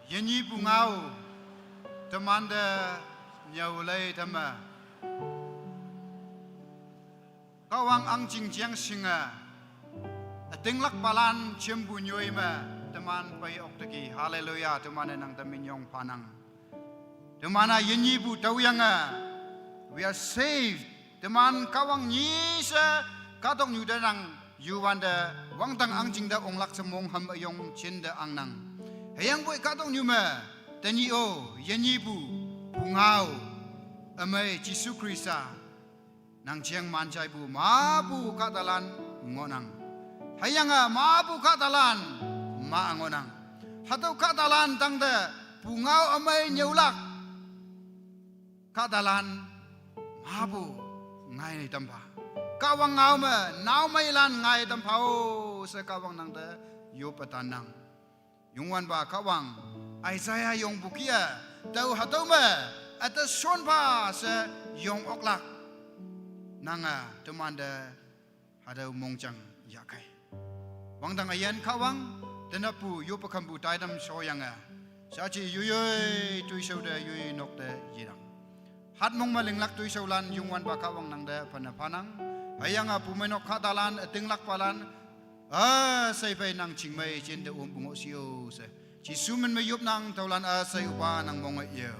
Yenyi bu ngao, teman de nyau lei teme. Kahwang ang jingjiang singe, atinglak palan chim bu nyoi me, teman pai ok teki. Haleluya, teman nang temin yong panang. Teman a yenyi bu tau yange, we are saved. Teman Kahwang nyi se, katok nyu de nang, yuwan de, wangtang ang jing de onglak semong ham ayong chin de ang nang. Heyang boi katok nyu me, tenyi o, yenyi bu, bu ngao, amai Jisu Krista. Nang chiang man chai bu ma bu kahtalan ngonang. Hayang a ma bu kahtalan ma ngonang. Hatau kahtalan tang de bu ngao amai nyeulak. Kahtalan ma bu ngai tampa. Kahwang ngao me nao mei lan ngai tampa o se Kahwang nang de yo patan nang. Yungwan ba Kahwang, Isaiah yong bukia, tau hatau me, ata son pa se yong oklak. Nanga, teman de, hatau mongjang yakai. Wangdang ayan Kahwang, tenapu yo pakambu taidam so yanga. Sachi yuyoi, tuisau de, yuyoi nok de, yidang. Hat mong malinglak tuisau lan, yungwan ba Kahwang nang de, pana panang. Hayang a pumenok kahtalan, atinglak palan, A, sai pai nang chingmai chen de um bungo sio se. Jisu min me yup nang taulan a sai upa nang mong a yo.